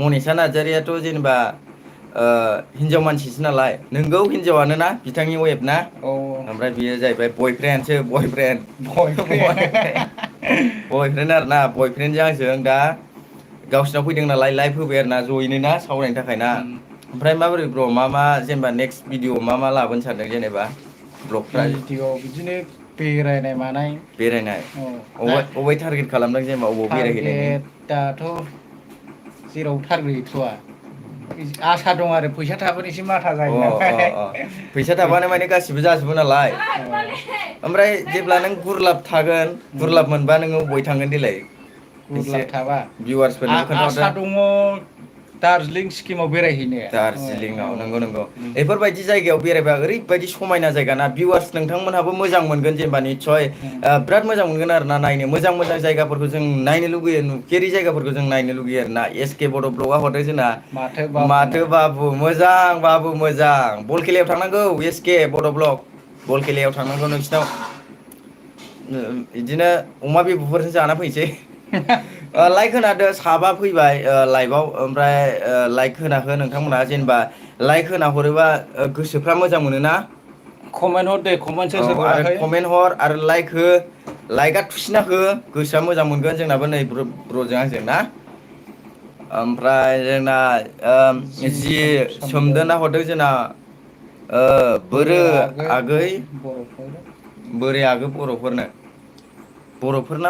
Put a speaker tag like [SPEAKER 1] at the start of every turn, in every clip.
[SPEAKER 1] मनिसा नार्जारियाथ' जेनेबा हिनजाव मानसिसो नालाय नोंगौ हिनजावानो ना बिथांनि वेब ना ओमफ्राय बियो जाहैबाय बयफ्रेन्ड आरो ना बयफ्रेन्डजों आंजों दा गावसिनाव फैदों नालाय लाइभ होबाय आरो ना जयैनो ना सावरायनो थाखाय ना ओमफ्राय माबोरै ब्र मा जेनेबा नेक्स्ट भिडिअ मा लाबोनो सानदों जेनेबा ब्लगफ्रा
[SPEAKER 2] भिडिअ बिदिनो बेरायनाय मानाय
[SPEAKER 1] बेरायनाय
[SPEAKER 2] दा
[SPEAKER 1] अबे टारगेट खालामदों जेनेबा अबाव बेरायहैनायनि
[SPEAKER 2] टारगेटआथ' जेराव टारगेट गैथ'आ आसा दं आरो फैसा थाबानो एसे माथा जायो नालाय
[SPEAKER 1] फैसा थाबानो माने गासिबो जाजोबो नालाय ओमफ्राय जेब्ला नों गुरलाब थागोन गुरलाब मोनबा नोङो बहाय थांगोन देलाय एसे
[SPEAKER 2] गुरलाब थाबा
[SPEAKER 1] भिउवार्सफोरनोबो खोन्थाहरदो
[SPEAKER 2] आसा दङ दार्जिलिं सिक्किमाव बेरायहैनो
[SPEAKER 1] दार्जिलिंआव नंगौ बेफोरबायदि जायगायाव बेरायबा ओरैबायदि समायना जायगा ना भिउवार्स नोंथांमोनहाबो मोजां मोनगोन जेनेबा निस्सय बिराद मोजां मोनगोन आरो ना नायनो मोजां जायगाफोरखौ जों नायनो लुगैयो नुफेरि जायगाफोरखौ जों नायनो लुगैयो आरो ना एसके बड' ब्लगआ हरदों जोंना माथो बाबु मोजां बल खेलायाव थांनांगौ एसके बड' ब्लक बल खेलायाव थांनांगौ नोंसिनाव बिदिनो अमा बेबुफोरजों जाना फैनोसै लाइक होनादो साबा फैबाय लाइभआव ओमफ्राय लाइक होना हो नोंथांमोनहा जेनेबा लाइक होना हरोबा गोसोफ्रा मोजां मोनोना
[SPEAKER 2] कमेन्ट हर दे कमेन्ट सोर सोर
[SPEAKER 1] आरो
[SPEAKER 2] हराखै
[SPEAKER 1] कमेन्ट हर आरो लाइक हो लाइकआ थुसिना हो गोसोआ मोजां मोनगोन जोंनाबो नै ब्र'जों आंजों ना ओमफ्राय जोंना जि सोमदोना हरदों जोंना बोरो आगै बोरै आगै बर'फोरना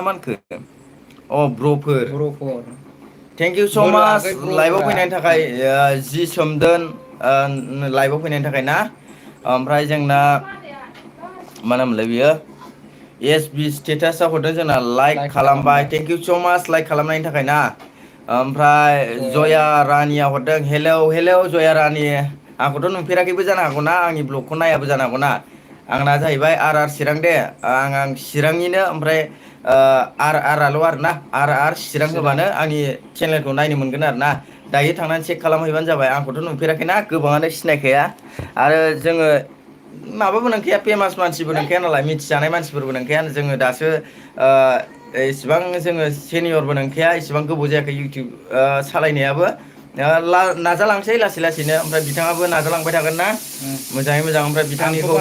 [SPEAKER 1] मा होनखो ब्र'फोर थेंक इउ स'
[SPEAKER 2] बोरो
[SPEAKER 1] माच
[SPEAKER 2] आगै
[SPEAKER 1] लाइभआव
[SPEAKER 2] ब्रफोरा
[SPEAKER 1] फैनायनि थाखाय जि सोमदोन लाइभआव फैनायनि थाखाय ना ओमफ्राय जोंना मा नामोनलाय बियो एस बि स्टेटासआव हरदों जोंना लाइक खालामबाय थेंक इउ स' माच लाइक खालामनायनि थाखाय ना ओमफ्राय जया रानिया हरदों हेलौ जया रानि आंखौथ' नुफेराखैबो जानो हागौना आंनि ब्लगखौ नायाबो जानो हागौना आंना जाहैबाय आर चिरां दे आं चिरांनिनो ओमफ्राय आरआल' आरोना आर चिरां होबानो आंनि चेनेलखौ नायनो मोनगोन आरो ना दायो थांनानै चेक खालामहैबानो जाबाय आंखौथ' नुफेराखैना गोबाङानो सिनायखाया आरो जोङो माबाबो नंखाया फेमास मानसिबो नंखाया नालाय मिथिजानाय मानसिफोरबो नंखाया जोङो दासो इसिबां जोङो सेनियरबो नंखाया इसिबां गोबाव जायाखै इउटिउब सालायनायाबो नाजालांसै लासै लासैनो ओमफ्राय बिथाङाबो नाजालांबाय थागोन ना मोजाङै मोजां ओमफ्राय बिथांनिखौबो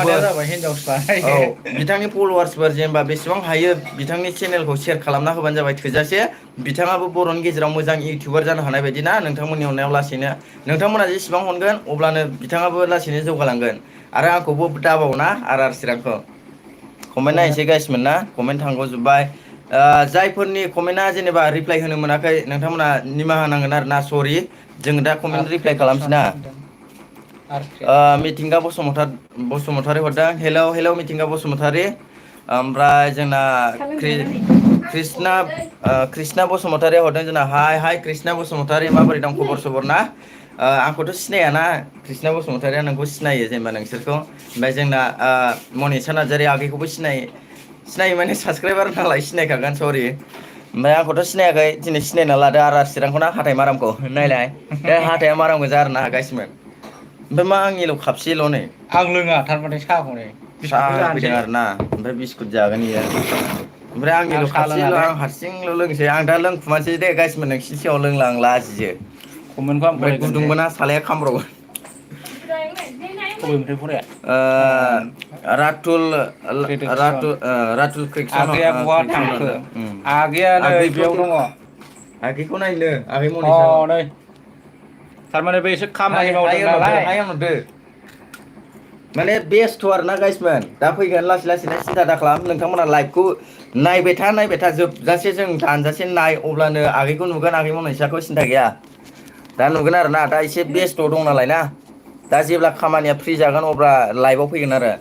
[SPEAKER 1] बिथांनि फल'वार्सफोर जेनेबा बेसेबां हायो बिथांनि चेनेलखौ सेयार खालामना होबानो जाबाय थोजासे बिथाङाबो बर'नि गेजेराव मोजां इउटिउबार जानो हानाय बायदि ना नोंथांमोननि अननायाव लासैनो नोंथांमोना जेसेबां अनगोन अब्लानो बिथाङाबो लासैनो जौगालांगोन आरो आंखौबो दाबावना आर चिरांखौ कमेन्ट नायसै गाइसमोन ना कमेन्ट थांग'जोब्बाय जायफोरनि कमेन्टआ जेनेबा रिप्लाइ होनो मोनाखै नोंथांमोना निमाहा नांगोन आरो ना सरि जोङो दा कमेन्ट रिप्लाइ खालामसै ना मिथिंगा बसुमतारी हरदों हेलौ मिथिंगा बसुमतारी ओमफ्राय जोंना कृष्णा बसुमतारिया हरदों जोंना हाय कृष्णा बसुमतारी माबोरै दं खबर सबर ना आंखौथ' सिनायाना कृष्णा बसुमतारिया नोंखौ सिनायो जेनेबा नोंसोरखौ ओमफ्राय जोंना मनिसा नार्जारि आगैखौबो सिनायो माने साबसक्राइबार नालाय सिनायखागोन सरि ओमफ्राय आंखौथ' सिनायाखै दिनै सिनायना लादो आर चिरांखौ ना हाथाय मारामखौ नायलाय हाथाया माराम गोजा आरो ना गाइसमोन ओमफ्राय मा आंनिल' खाबसेल' नै
[SPEAKER 2] आं लोङा थारमाने साहाखौनो
[SPEAKER 1] साहा
[SPEAKER 2] बिस्कुटखौ
[SPEAKER 1] होफैदों
[SPEAKER 2] जानोसै
[SPEAKER 1] आरोना ओमफ्राय बिस्कुट जागोन इयो ओमफ्राय आंनिल'
[SPEAKER 2] साहा
[SPEAKER 1] खाबसेल'
[SPEAKER 2] लोङालै
[SPEAKER 1] आं हारसिंल' लोंसै आं दा लोंखुमानोसै दे गाइसमोन नोंसिनि सिगाङाव लोंला आं लाजियो
[SPEAKER 2] कमेन्टखौ आं
[SPEAKER 1] ओमफ्राय
[SPEAKER 2] फरायग्रोनोसै
[SPEAKER 1] गुदुंबोना सालाया खामब्र'गोन
[SPEAKER 2] बबेनिफ्राय फराया
[SPEAKER 1] राथुल
[SPEAKER 2] आगैया बहा थांखो आगैया नै बेयाव दङ
[SPEAKER 1] आगैखौ नायनो आगै मनिसाखौ
[SPEAKER 2] नै थारमाने बे एसे खामानि मावदों
[SPEAKER 1] हाय
[SPEAKER 2] नालाय
[SPEAKER 1] होनहरदो माने बेस्थ' आरोना गाइसमोन दा फैगोन लासै लासैनो सिन्था दा खालाम नोंथांमोना लाइभखौ नायबाय था जोबजासे जों दानजासे नाय अब्लानो आगैखौ नुगोन आगै मनिसाखौ सिन्था गैया दा नुगोन आरो ना दा एसे बेस्थ' दं नालाय ना दा जेब्ला खामानिया फ्रि जागोन अब्ला लाइभआव फैगोन आरो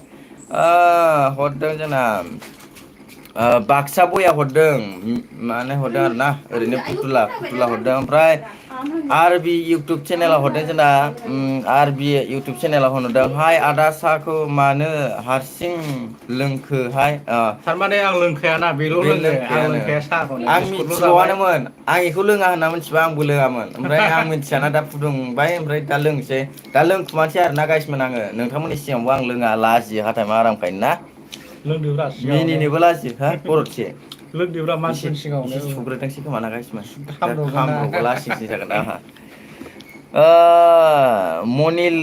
[SPEAKER 1] हरदों जोंना बाक्सा बया हरदों माने हरदों आरो ना ओरैनो फुथुला हरदों ओमफ्राय आर बि इउटुब चेनेलाव हरदों जोंना आर बि इउटुब चेनेलाव होनहरदों हाय आदा साहाखौ मानो हारसिं लोंखोहाय
[SPEAKER 2] थारमाने आं लोंखायाना बेल'
[SPEAKER 1] बे
[SPEAKER 2] लोङो आं
[SPEAKER 1] लोंखायानो
[SPEAKER 2] लोंखाया साहाखौनो
[SPEAKER 1] आं
[SPEAKER 2] बिस्कुटल' जाबाय
[SPEAKER 1] मिथिल'वानोमोन आं बेखौ लोङा होनना मिथिबा आंबो लोङामोन ओमफ्राय आं मिथियाना दा फुदुंबाय ओमफ्राय दा लोंसै दा लोंखुमानोसै आरोना गाइसमोन आङो नोंथांमोननि सिगाङावबो आं लोङा लाजियो हाथाय मारामखायनो ना
[SPEAKER 2] लोंदोब्रा सिगाङावनो
[SPEAKER 1] मिनिनोबो लाजियो हा गरदसे
[SPEAKER 2] लोंदोब्रा
[SPEAKER 1] एसे
[SPEAKER 2] मानसिफोरनि सिगाङावनो
[SPEAKER 1] सुग्रोथोंसै खोमा ना गाइसमोन दा
[SPEAKER 2] खामब्र'गोन ना
[SPEAKER 1] खामब्र'बो लासिंसिं जागोन आंहा मनिल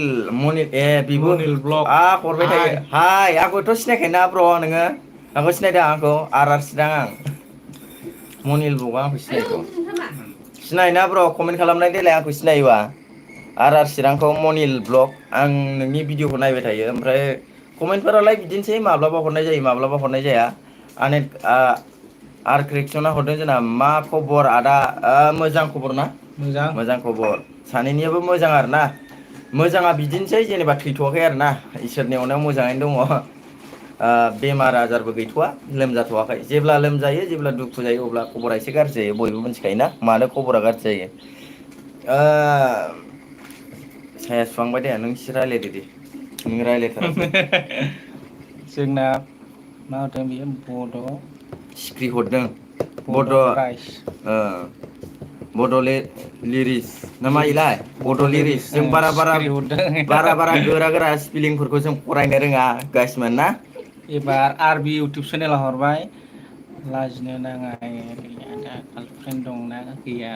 [SPEAKER 1] ए बिबो
[SPEAKER 2] मनिल ब्लग
[SPEAKER 1] हरबाय थायो हाय आंखौथ' सिनायखायोना ब्र नोङो आंखौ सिनायदों आंखौ आर सिरां आं मनिल ब्लगआ आंखौ सिनायोना ब्र कमेन्ट खालामनाय देलाय आंखौ सिनायोबा आर चिरांखौ मनिल ब्लग आं नोंनि भिडिअखौ नायबाय थायो ओमफ्राय कमेन्टफोरालाय बिदिनोसै माब्लाबा हरनाय जायो माब्लाबा हरनाय जाया आर क्रिक्सना हरदों जोंना मा खबर आदा मोजां खबर ना मोजां खबर सानैनियाबो मोजां आरो ना मोजाङा बिदिनोसै जेनेबा थैथ'वाखै आरो ना इसोरनि अनायाव मोजाङैनो दङ बेमार आजारबो गैथ'वा लोमजाथ'वाखै जेब्ला लोमजायो जेब्ला दुखु जायो अब्ला खबरा एसे गाज्रि जायो बयबो मिथिखायोना मानो खबरा गाज्रि जायो साया सुहांबाय दे नों एसे रायज्लायदो दे नों रायज्लायथाराखै
[SPEAKER 2] जोंना मा होदों बियो
[SPEAKER 1] सिख्रि हरदों
[SPEAKER 2] राइस
[SPEAKER 1] बड'लेण्ड लिरिस ना मा इलाय बड' लिरिस जों
[SPEAKER 2] सिखिरि हरदों
[SPEAKER 1] बारा गोरा स्पेलिंफोरखौ जों फरायनो रोङा गाइसमोन ना
[SPEAKER 2] एबार आर बि इउटुब चेनेलाव हरबाय लाजिनो नाङा दा गार्लफ्रेन्ड दंना गैया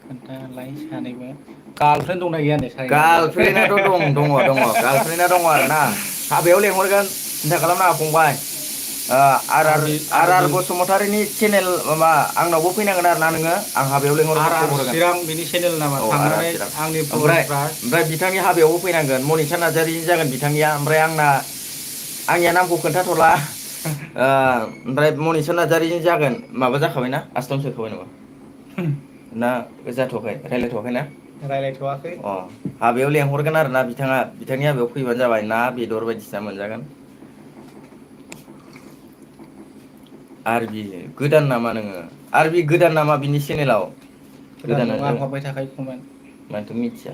[SPEAKER 2] खोन्थालाय सानैबो गार्लफ्रेन्ड दंना गैया
[SPEAKER 1] गार्लफ्रेन्डआथ' दङ गार्लफ्रेन्डआ दङ आरो ना हाबायाव लेंहरगोन सिन्था खालामनाङा फंबाय आर आर बसुमतारिनि चेनेल माबा आंनावबो फैनांगोन आरो ना नोङो आं हाबायाव लेंहरगोन
[SPEAKER 2] चिरां बिनि चेनेल नामा थांनानै आंनि
[SPEAKER 1] ओमफ्राय बिथांनि हाबायावबो फैनांगोन मनिसा नार्जारिनि जागोन बिथांनिया ओमफ्राय आंनिया नामखौ खोन्थाथ'ला ओमफ्राय मनिसा नार्जारिनि जागोन माबा जाखाबायना आसथाम सोखाबाय नामा ना जाथ'वाखै रायज्लायथ'वाखै ना
[SPEAKER 2] रायज्लायथ'वाखै
[SPEAKER 1] हाबायाव लेंहरगोन आरो ना बिथांनि हाबायाव फैबानो जाबाय ना बेदर बायदिसिना मोनजागोन आरबि गोदान नामा नोङो आरबि गोदान नामा बिनि चेनेलाव
[SPEAKER 2] गोदान नङा आं हरबाय थाखायो कमेन्ट
[SPEAKER 1] मानोथो मिथिया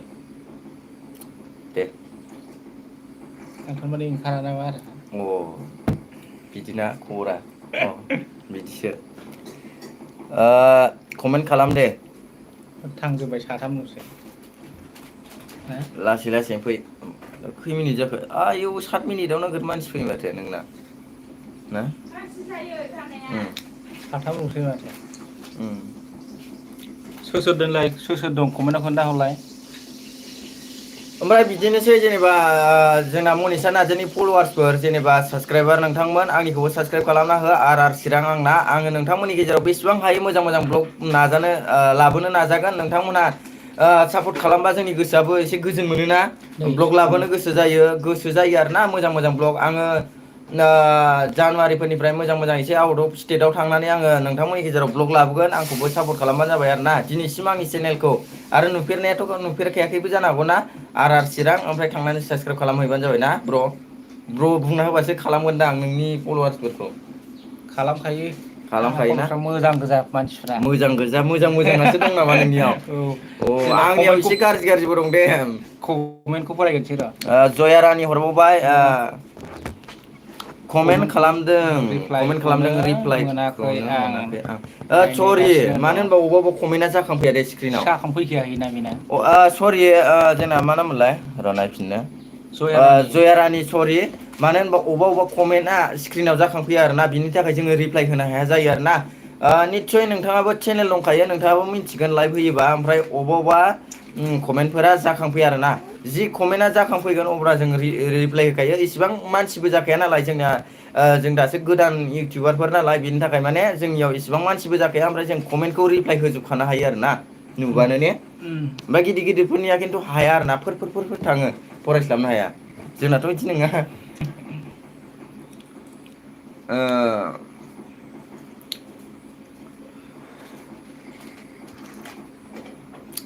[SPEAKER 1] दे
[SPEAKER 2] ओंखारबानो ओंखारा नामा आरो
[SPEAKER 1] बिदिना खबरा बिदिसो कमेन्ट खालाम दे
[SPEAKER 2] थांजोब्बाय साथामल'सै
[SPEAKER 1] लासै लासैनो फै खै मिनिट जाखो आयौ 7 मिनिटआवनो नोगोद मानसि फैयो माथो नोंना ना
[SPEAKER 2] साथामल'सै माथो सोर दं कमेन्टआव खोन्थाहरलाय
[SPEAKER 1] ओमफ्राय बिदिनोसै जेनेबा जोंना मनिसा नार्जारिनि फल'वार्सफोर जेनेबा साबसक्राइबार नोंथांमोन आंनिखौबो साबसक्राइब खालामना हो आर चिरां आंना आङो नोंथांमोननि गेजेराव बेसेबां हायो मोजां ब्लग लाबोनो नाजागोन नोंथांमोना सापर्ट खालामबा जोंनि गोसोआबो एसे गोजोन मोनोना ब्लग लाबोनो गोसो जायो आरोना मोजां ब्लग आङो जानुवारिफोरनिफ्राय मोजां एसे आउट अफ स्टेटआव थांनानै आङो नोंथांमोननि गेजेराव ब्लग लाबोगोन आंखौबो सापर्ट खालामबानो जाबाय आरो ना दिनैसिम आंनि चेनेलखौ आरो नुफेरनायाथ' नुफेरखायाखैबो जानो हागौ ना आर चिरां ओमफ्राय थांनानै साबसक्राइब खालामहैबानो जाबाय ना ब्र' बुंना होबासो खालामगोनदां नोंनि फल'वार्सफोरखौ खालामखायोना
[SPEAKER 2] मोजां गोजा मानसिफ्रा
[SPEAKER 1] मोजांसो दं नामा नोंनियाव आंनियाव एसे गाज्रिबो दं दे
[SPEAKER 2] कमेन्टखौ फरायगोनसै र'
[SPEAKER 1] जया रानि हरबावबाय कमेन्ट खालामदों रिप्लाइखौनो मोनाखै आं सरि मानो होनबा अबेबा कमेन्टआ जाखांफैया दे स्क्रिनाव
[SPEAKER 2] जाखांफैखायाखैना बेना
[SPEAKER 1] सरि जोंना मा नाममोनलाय र' नायफिननो जया रानि सरि मानो होनबा अबेबा कमेन्टआ स्क्रिनाव जाखांफैया आरोना बिनि थाखाय जोङो रिप्लाइ होनो हाया जायो आरोना निस्सय नोंथाङाबो चेनेल दंखायो नोंथाङाबो मिथिगोन लाइभ होयोबा ओमफ्राय अबेबा कमेन्टफोरा जाखांफैया आरोना जि कमेन्टआ जाखांफैगोन अब्ला जों रिप्लाइ होखायो इसिबां मानसिबो जाखाया नालाय जों दासो गोदान इउटिउबारफोर नालाय बिनि थाखाय माने जोंनियाव इसिबां मानसिबो जाखाया ओमफ्राय जों कमेन्टखौ रिप्लाइ होजोबखानो हायो आरो ना नुबानो ने ओमफ्राय गिदिरफोरनिया खिन्थु हाया आरो ना फोर थाङो फरायस्लाबनो हाया जोंनाथ' बिदि नङा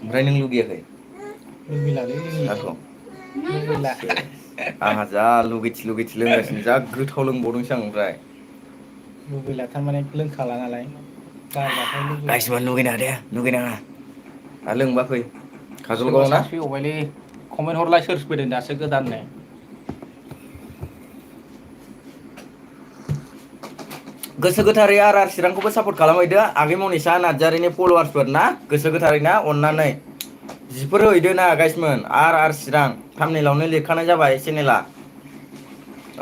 [SPEAKER 1] ओमफ्राय नों लुगैयाखै आंखौ आंहा जा लुगैथि लोंगासिनो जा गोथाव लोंबावदोंसो आं ओमफ्राय
[SPEAKER 2] लुगैला थारमाने लोंखाला नालाय
[SPEAKER 1] गाइसमान लुगैनाङा आरो लोंबा फै
[SPEAKER 2] सोरबा
[SPEAKER 1] काजलगावआव ना
[SPEAKER 2] सासे फैबावबायलै कमेन्ट हरलाय सोर फैदों दासो गोदाननो
[SPEAKER 1] गोसो गोथारै आर चिरांखौबो सापर्ट खालामहैदो आगै मनिसा नार्जारिनि फल'वार्सफोर ना गोसो गोथारै ना अननानै जिफोर हैदो ना गाइसमोन आर चिरां थाम्बनेइलावनो लिरखानाय जाबाय चेनेला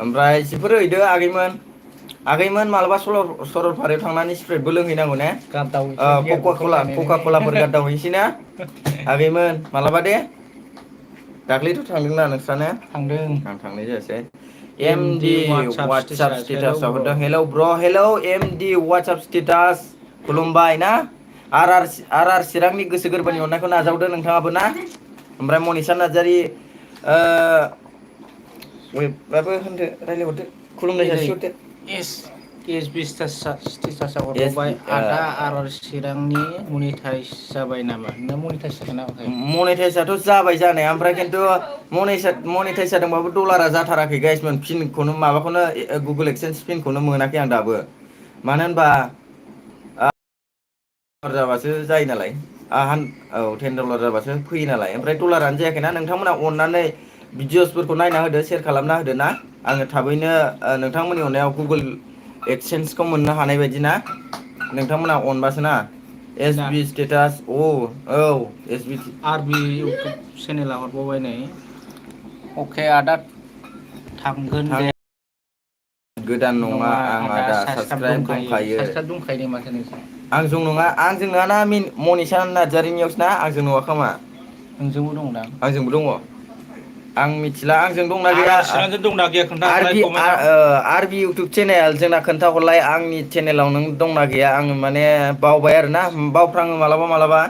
[SPEAKER 1] ओमफ्राय जिफोर हैदो आगैमोन मालाबा सरलपारायाव थांनानै स्प्राइटबो लोंहैनांगौ ने कका कलाफोर गारदावहैनोसै ना आगैमोन मालाबा दे दाख्लैथ' थांदोंना नोंस्रानो
[SPEAKER 2] थांदों
[SPEAKER 1] आं थांनाय जायासै
[SPEAKER 2] MD
[SPEAKER 1] MD
[SPEAKER 2] WhatsApp
[SPEAKER 1] WhatsApp
[SPEAKER 2] status hello
[SPEAKER 1] स्टेटासाव
[SPEAKER 2] bro
[SPEAKER 1] हरदों हेलौ ब्र हेलौ एमडि वाट्सएप स्टेटास खुलुमबाय ना आर चिरांनि गोसो गोरबोनि अननायखौ नाजावदो नोंथाङाबो ना ओमफ्राय मनिसा नार्जारि वेबाबो होनदो रायज्लायहरदो खुलुमनाय
[SPEAKER 2] एरै
[SPEAKER 1] जासिहरदो
[SPEAKER 2] एस बि स्टेटासाव
[SPEAKER 1] एस
[SPEAKER 2] हरबावबाय
[SPEAKER 1] बि
[SPEAKER 2] आदा आर चिरांनि मनिटाइस जाबाय नामा नोंना मनिटाइस जागोन ना माखै
[SPEAKER 1] मनिटाइसआथ' जाबाय जानाया ओमफ्राय खिन्थु मनिटाइस जादोंबाबो डलारा जाथाराखै गाइसमोन पिनखौनो माबाखौनो गुगोल एक्सचेन्ज पिनखौनो मोनाखै आं दाबो मानो होनबा जाबासो जायो नालाय औ $10 जाबासो फैयो नालाय ओमफ्राय डलारानो जायाखैना नोंथांमोना अननानै भिडिअसफोरखौ नायना होदो सेयार खालामना होदो ना आङो थाबैनो नोंथांमोननि अननायाव गुगोल एक्सचेन्जखौ मोननो हानाय बायदि ना नोंथांमोना अनबासो ना एस
[SPEAKER 2] जोंना
[SPEAKER 1] बि स्टेटास औ एस बि
[SPEAKER 2] आरबि इउटुब चेनेला हरबावबाय नै अके आदा थांगोन दे
[SPEAKER 1] गोदान नङा आं आदा साबसक्राइब दंखायो
[SPEAKER 2] साबसक्राइब दंखायो माथो नोंसोर
[SPEAKER 1] आंजों नङा आंजों नङाना मनिसा नार्जारिनियावसो ना आंजों नङा खोमा
[SPEAKER 2] नोंजोंबो दंदां
[SPEAKER 1] आंजोंबो दङ आं मिथिला आंजों दंना गैया
[SPEAKER 2] आर चिरांजों दंना गैया खोन्थाहरलाय कमेन्टआव
[SPEAKER 1] आर बि इउटुब चेनेल जोंना खोन्थाहरलाय आंनि चेनेलाव नों दंना गैया आङो माने बावबाय आरोना बावफ्राङो मालाबा मालाबा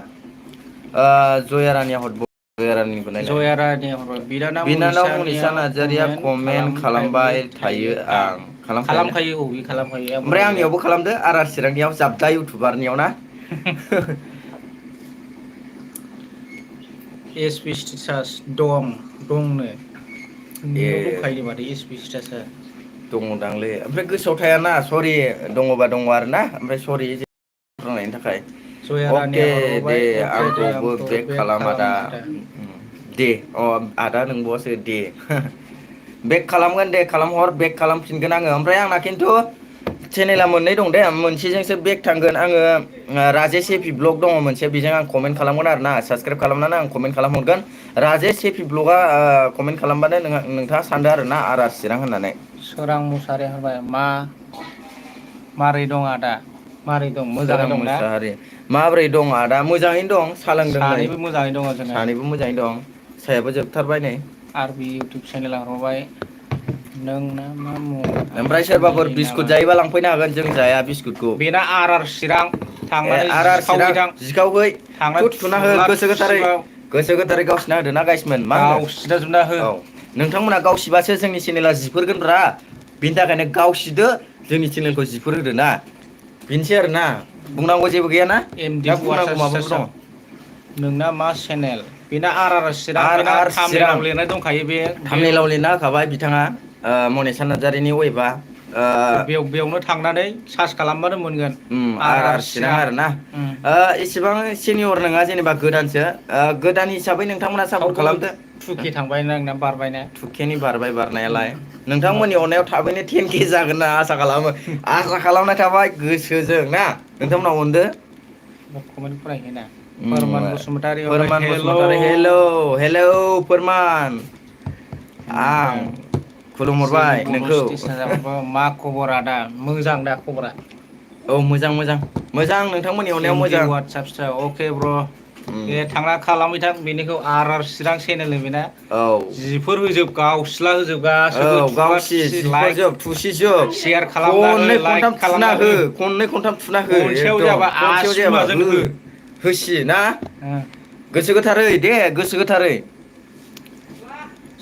[SPEAKER 1] जया रानिया हरबाव जया रानिखौ नायलाय
[SPEAKER 2] जया रानि हरबाय
[SPEAKER 1] बिनानाव मनिसा नार्जारिया कमेन्ट खालामबाय थायो आं खालामखायोना
[SPEAKER 2] खालामखायो औ बे खालामखायो आंबो
[SPEAKER 1] ओमफ्राय
[SPEAKER 2] नुयो
[SPEAKER 1] आंनियावबो खालामदो आर चिरांनियाव जाबदा इउटुबारनियाव ना
[SPEAKER 2] एस पि स्टेटास दंनो
[SPEAKER 1] ए
[SPEAKER 2] नोंनाव दंखायो माथो एस पि स्टेटासा
[SPEAKER 1] दङदांलै ओमफ्राय गोसोआव थायाना सरि दङबा दङ आरोना ओमफ्राय सरि नायनि थाखाय
[SPEAKER 2] जया रानिया
[SPEAKER 1] अके दे
[SPEAKER 2] हरबावबाय अके दे
[SPEAKER 1] आंखौबो
[SPEAKER 2] आंखौ
[SPEAKER 1] बेक खालाम आदा
[SPEAKER 2] खालामदो
[SPEAKER 1] दे आदा नोंबावासो दे बेक खालामगोन दे खालामहर बेक खालामफिनगोन आङो ओमफ्राय आंना खिन्थु चेनेला मोननै दं दे मोनसेजोंसो बेक थांगोन आङो राजेश एपि ब्लग दङ मोनसे बेजों आं कमेन्ट खालामगोन आरो ना साबसक्राइब खालामनानै आं कमेन्ट खालामहरगोन राजेश एपि ब्लगआ कमेन्ट खालामबानो नोंथाङा सानदो आरो ना आर चिरां होननानै
[SPEAKER 2] सोरां मुसारि होनबाय मारै दं आदा मारै दं मोजाङै
[SPEAKER 1] सोरां
[SPEAKER 2] दंना
[SPEAKER 1] मुसाहारि माबोरै दं आदा मोजाङैनो दं सा लोंदों नै
[SPEAKER 2] सानैबो मोजाङै दङ जोङो
[SPEAKER 1] सानैबो मोजाङै दं साहायाबो जोबथारबाय नै
[SPEAKER 2] आर बि इउटुब चेनेला हरबावबाय नोंना मा मुं
[SPEAKER 1] ओमफ्राय
[SPEAKER 2] आसि
[SPEAKER 1] सोरबाफोर बिस्कुट
[SPEAKER 2] नामा
[SPEAKER 1] जायोबा लांफैनो हागोन जों जाया बिस्कुटखौ
[SPEAKER 2] बेना आर चिरां थांनानै
[SPEAKER 1] आर चिरां
[SPEAKER 2] जिखावहैदां
[SPEAKER 1] जिखावहै
[SPEAKER 2] थांना
[SPEAKER 1] थुना हो
[SPEAKER 2] थुला
[SPEAKER 1] गोसो
[SPEAKER 2] थुसिबाव
[SPEAKER 1] गोथारै गावसिना होदो ना गाइसमोन मा होनो
[SPEAKER 2] गावसिना जोबना हो
[SPEAKER 1] औ नोंथांमोना गावसिबासो जोंनि चेनेला जिफोरगोनब्रा बिनि थाखायनो गावसिदो जोंनि चेनेलखौ जिफोर होदो ना बेनोसै आरो ना बुंनांगौ जेबो गैयाना
[SPEAKER 2] एमडि
[SPEAKER 1] ना बुंनांगौ
[SPEAKER 2] वाट्सएप
[SPEAKER 1] माबाफोर दङ
[SPEAKER 2] स्टेटासआव नोंना मा चेनेल बेना आर चिरां
[SPEAKER 1] आर
[SPEAKER 2] बेना
[SPEAKER 1] आर चिरां
[SPEAKER 2] थामनेलाव लिरनाय दंखायो बे
[SPEAKER 1] थामनेलाव लिरना होखाबाय बिथाङा मनिसा नार्जारिनि वेबा
[SPEAKER 2] बेयावनो थांनानै सार्च खालामबानो मोनगोन
[SPEAKER 1] आर चिरां आरो ना इसेबां सिनियर नङा जेनेबा गोदानसो गोदान हिसाबै नोंथांमोना सापर्ट
[SPEAKER 2] थेवबो
[SPEAKER 1] खालामदो
[SPEAKER 2] टुके थांबाय नोंना बारबायना
[SPEAKER 1] टुकेनि बारबाय बारनायालाय नोंथांमोननि अननायाव थाबैनो 10K जागोन ना आसा खालामो आसा खालामनाय थाबाय गोसोजों ना नोंथांमोना अनदो
[SPEAKER 2] कमेन्ट फरायहै ना फोरमान बसुमतारी हरबाय
[SPEAKER 1] फोरमान
[SPEAKER 2] हेलौ
[SPEAKER 1] बसुमतारी हेलौ फोरमान आं
[SPEAKER 2] ओमफ्राय
[SPEAKER 1] खुलुमहरबाय
[SPEAKER 2] जोंनि बर'
[SPEAKER 1] नोंखौ
[SPEAKER 2] स्टेसना हरबाय मा खबर आदा मोजां दा खबरा
[SPEAKER 1] औ मोजां नोंथांमोननि अननायाव
[SPEAKER 2] एमडि
[SPEAKER 1] मोजां
[SPEAKER 2] वाट्सएप अके ब्र दे थांना खालामहैथां बेनिखौ आर चिरां चेनेल बेना
[SPEAKER 1] औ
[SPEAKER 2] जिफोर होजोब गावस्ला होजोब गासैबो
[SPEAKER 1] औ
[SPEAKER 2] थुला
[SPEAKER 1] गावसि
[SPEAKER 2] थुसि
[SPEAKER 1] जिफोर
[SPEAKER 2] लाइक
[SPEAKER 1] जोब थुसिजोब
[SPEAKER 2] सेयार खालामना हो
[SPEAKER 1] खननै
[SPEAKER 2] लाइक
[SPEAKER 1] खनथाम थुना
[SPEAKER 2] खालामना
[SPEAKER 1] हो खननै खनथाम थुना हो
[SPEAKER 2] खनसेयाव
[SPEAKER 1] एकदम
[SPEAKER 2] जाबा
[SPEAKER 1] खनसेयाव
[SPEAKER 2] आसि
[SPEAKER 1] जायाबा
[SPEAKER 2] बिमाजों
[SPEAKER 1] हो होसि ना गोसो गोथारै दे गोसो गोथारै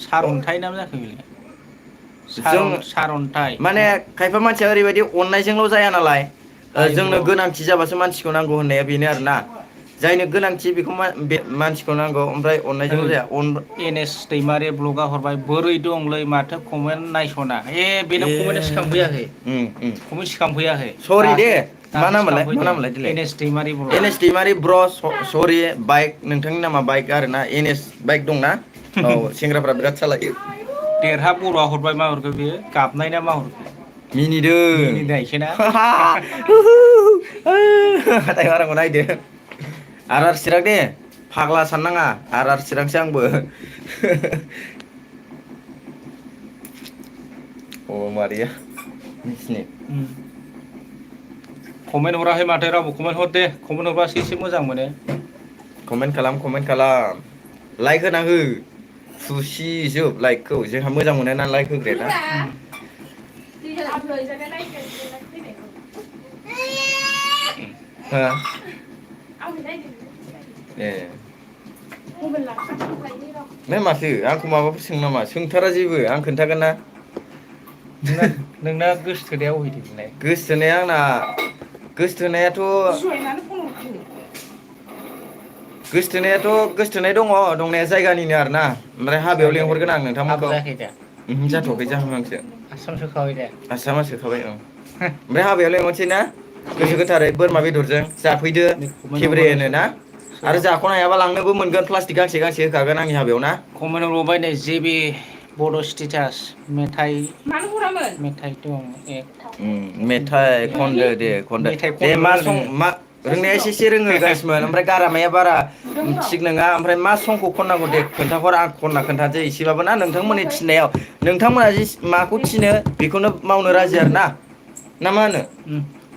[SPEAKER 2] सारअन्थाइ ना मा जाखो बेलाय
[SPEAKER 1] जों
[SPEAKER 2] सारअन्थाइ
[SPEAKER 1] माने
[SPEAKER 2] ना
[SPEAKER 1] खायफा मानसिया ओरैबायदि अननायजोंल' जाया नालाय
[SPEAKER 2] जायो
[SPEAKER 1] जोंनो
[SPEAKER 2] ब्र'
[SPEAKER 1] गोनांथि जाबासो मानसिखौ नांगौ होननाया बेनो आरोना जायनो गोनांथि बेखौ बे मानसिखौ नांगौ ओमफ्राय अननायजोंल' जाया
[SPEAKER 2] एन एस दैमारि ब्लगा हरबाय बोरै दंलै माथो कमेन्ट नायस'ना बेनाव कमेन्टआ सिखांफैयाखै कमेन्ट सिखांफैयाखै
[SPEAKER 1] सरि दे मा
[SPEAKER 2] दासो
[SPEAKER 1] नामोनलाय
[SPEAKER 2] सिखांफैदों
[SPEAKER 1] दिलाय
[SPEAKER 2] एन एस दैमारि ब्लग
[SPEAKER 1] एन एस दैमारि ब्र सरि बाइक नोंथांनि नामा बाइक आरोना एन एस बाइक दंना औ सेंग्राफ्रा बिराद सालायो
[SPEAKER 2] देरहा बर'आ हरबाय मा हरखो बेयो गाबनाय ना मा हरखो
[SPEAKER 1] मिनिदों
[SPEAKER 2] मिनिनायसो ना
[SPEAKER 1] हाथाय बारांखौ नायदो आर चिरां दे फाग्ला साननाङा आर चिरांसो आंबो अ मारिया नोंसिनि
[SPEAKER 2] कमेन्ट हराखै माथो रावबो कमेन्ट हर दे कमेन्ट हरबासो एसे मोजां मोनो
[SPEAKER 1] कमेन्ट खालाम लाइक होना हो सुसिजोब लाइकखौ जोंहा मोजां मोनो ना लाइक होग्राया हो ए नों माथो आंखौ माबाफोर सों नामा सोंथारा जेबो आं खोन्थागोन ना
[SPEAKER 2] नोंना गोसोथोनाया अबेथिंलाय
[SPEAKER 1] गोसोथोनाया आंना गोसोथोनायाथ' गोसोथोनाय दङ दंनाया जायगानिनो आरो ना ओमफ्राय हाबायाव लेंहरगोन आं
[SPEAKER 2] हाबा
[SPEAKER 1] नोंथांमोनखौ
[SPEAKER 2] जायाखै दा
[SPEAKER 1] जाथ'वाखै जाहांहांसो
[SPEAKER 2] आसाम सोखाबाय दा
[SPEAKER 1] आसामा सोखाबाय औ ओमफ्राय हाबायाव लेंहरसै ना गोसो गोथारै बोरमा बेदरजों जाफैदो
[SPEAKER 2] कमेन्टआव
[SPEAKER 1] खेब्रेनो ना आरो
[SPEAKER 2] सोरबा
[SPEAKER 1] जाख'नो हायाबा लांनोबो मोनगोन प्लास्टिक गांसे होखागोन आंनि हाबायाव ना
[SPEAKER 2] कमेन्टआव लगाय नै जेबि बड' स्टेटास मेथाइ दं
[SPEAKER 1] मेथाइ खनदो दे खनदो
[SPEAKER 2] मेथाइ
[SPEAKER 1] दे
[SPEAKER 2] खननो
[SPEAKER 1] मा
[SPEAKER 2] रोङो
[SPEAKER 1] सं
[SPEAKER 2] नोङो
[SPEAKER 1] मा रोंनाया एसे रोङो गाइसमोन ओमफ्राय गारामाया बारा थिग नङा ओमफ्राय मा संखौ खननांगौ दे खोन्थाहर आं खनना खोन्थानोसै एसेबाबो ना नोंथांमोननि थिननायाव नोंथांमोना जि माखौ थिनो बेखौनो मावनो राजि आरो ना मा होनो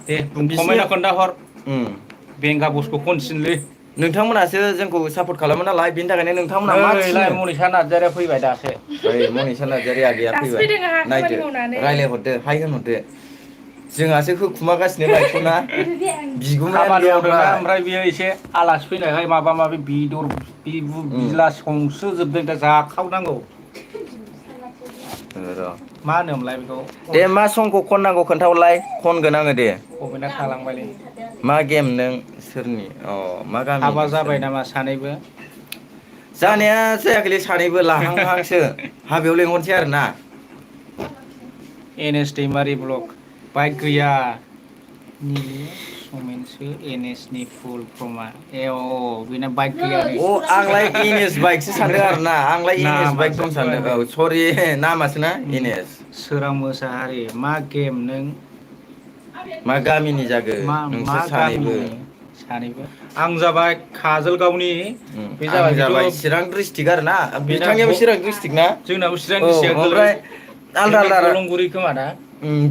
[SPEAKER 2] दे
[SPEAKER 1] बिसिनि
[SPEAKER 2] कमेन्टआव खोन्थाहर बेंगा बसखौ खनसिनलै
[SPEAKER 1] नोंथांमोनासो जोंखौ सापर्ट खालामो नालाय बेनि थाखायनो नोंथांमोना मा
[SPEAKER 2] नैलाय
[SPEAKER 1] थिनो
[SPEAKER 2] मनिसा नार्जारिया फैबाय दासो
[SPEAKER 1] ओइ मनिसा नार्जारि आगैया फैबाय नायदो रायलायहरदो हाय होनहरदो जोंहासो होखुमागासिनो लाइफखौ ना बिगुमायानो
[SPEAKER 2] खामानि
[SPEAKER 1] गैया
[SPEAKER 2] मावदोंना ओमफ्राय बियो एसे आलासि फैनायखाय माबा माबि बेदर बिला संसोजोबदों दा जाखावनांगौ
[SPEAKER 1] र'
[SPEAKER 2] मा होनोमोनलाय बेखौ
[SPEAKER 1] दे मा संखौ खननांगौ खोन्थाहरलाय खनगोन आङो दे
[SPEAKER 2] कमेन्टआ थालांबायलै
[SPEAKER 1] मा गेम नों सोरनि मा
[SPEAKER 2] हाबा
[SPEAKER 1] गामिनि
[SPEAKER 2] जाबाय
[SPEAKER 1] सोरनि
[SPEAKER 2] नामा सानैबो
[SPEAKER 1] जानाया जायाखैलै सानैबो लाहांहांसो हाबायाव लेंहरसै आरो ना
[SPEAKER 2] एन एस दैमारि ब्लक बाइक गैया निलु समेनसो एन एस नि फुल फर्मा बेना बाइक गैया
[SPEAKER 1] अ आंलाय एन एस बाइकसो सानदों आरो ना आंलाय एन एस बाइक
[SPEAKER 2] नामासो
[SPEAKER 1] दं सानदों
[SPEAKER 2] बावदों
[SPEAKER 1] औ सरि नामासो ना एन एस
[SPEAKER 2] सोरां मोसाहारि मा गेम नों
[SPEAKER 1] मा गामिनि जागोन
[SPEAKER 2] मा
[SPEAKER 1] नोंसोर सानैबो
[SPEAKER 2] गामिनि सानैबो आं जाबाय काजलगावनि बे
[SPEAKER 1] आं
[SPEAKER 2] खिन्थु
[SPEAKER 1] जाबाय चिरां डिस्ट्रिक्ट आरो ना
[SPEAKER 2] बेना
[SPEAKER 1] बिथांनियाबो चिरां डिस्ट्रिक्ट ना
[SPEAKER 2] जोंनाबो चिरां
[SPEAKER 1] औ
[SPEAKER 2] डिस्ट्रिक्टआ
[SPEAKER 1] ओमफ्राय आलदा
[SPEAKER 2] ओमफ्राय
[SPEAKER 1] आलदा
[SPEAKER 2] अलंगुरि खोमा ना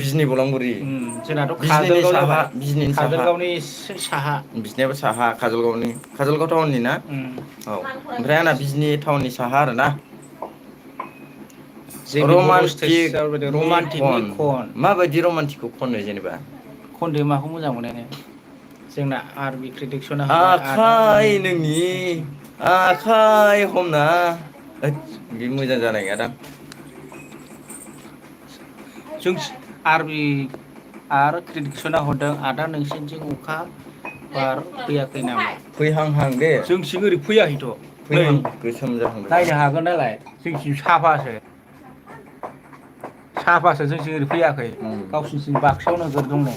[SPEAKER 1] बिजनि बलंगुरि
[SPEAKER 2] जोंनाथ'
[SPEAKER 1] बिजनिनि
[SPEAKER 2] काजलगाव
[SPEAKER 1] साहा
[SPEAKER 2] जाबाय
[SPEAKER 1] बिजनिनि साहा
[SPEAKER 2] काजलगावनि एसे साहा
[SPEAKER 1] बिसनियाबो साहा काजलगाव टाउननि ना औ ओमफ्राय आंना बिजनि टाउननि साहा आरोना
[SPEAKER 2] जे बि बर' स्टेज रमान्टिकनि खन
[SPEAKER 1] माबायदि रमान्टिकखौ खनो जेनेबा
[SPEAKER 2] खनदो माखौ मोजां मोनो जोंना आर बि क्रिटिक्सना हरबाय आदा
[SPEAKER 1] आखाइ नोंनि आखाइ हमना बे मोजां जानाय नङादां
[SPEAKER 2] जों आरबि आरो क्रिटिसना हरदों आदा नोंसिनिथिं अखा बार फैयाखै नामा
[SPEAKER 1] फैहांहां दे
[SPEAKER 2] जोंथिं ओरै फैयाखैथ' नै
[SPEAKER 1] फैहां गोसोम जाहांदों
[SPEAKER 2] नायनो हागोन नालाय जोंनिथिं साफासो साफासो जोंनिथिं ओरै फैयाखै गावसिनिथिं बाक्सायाव नोगोर दं नै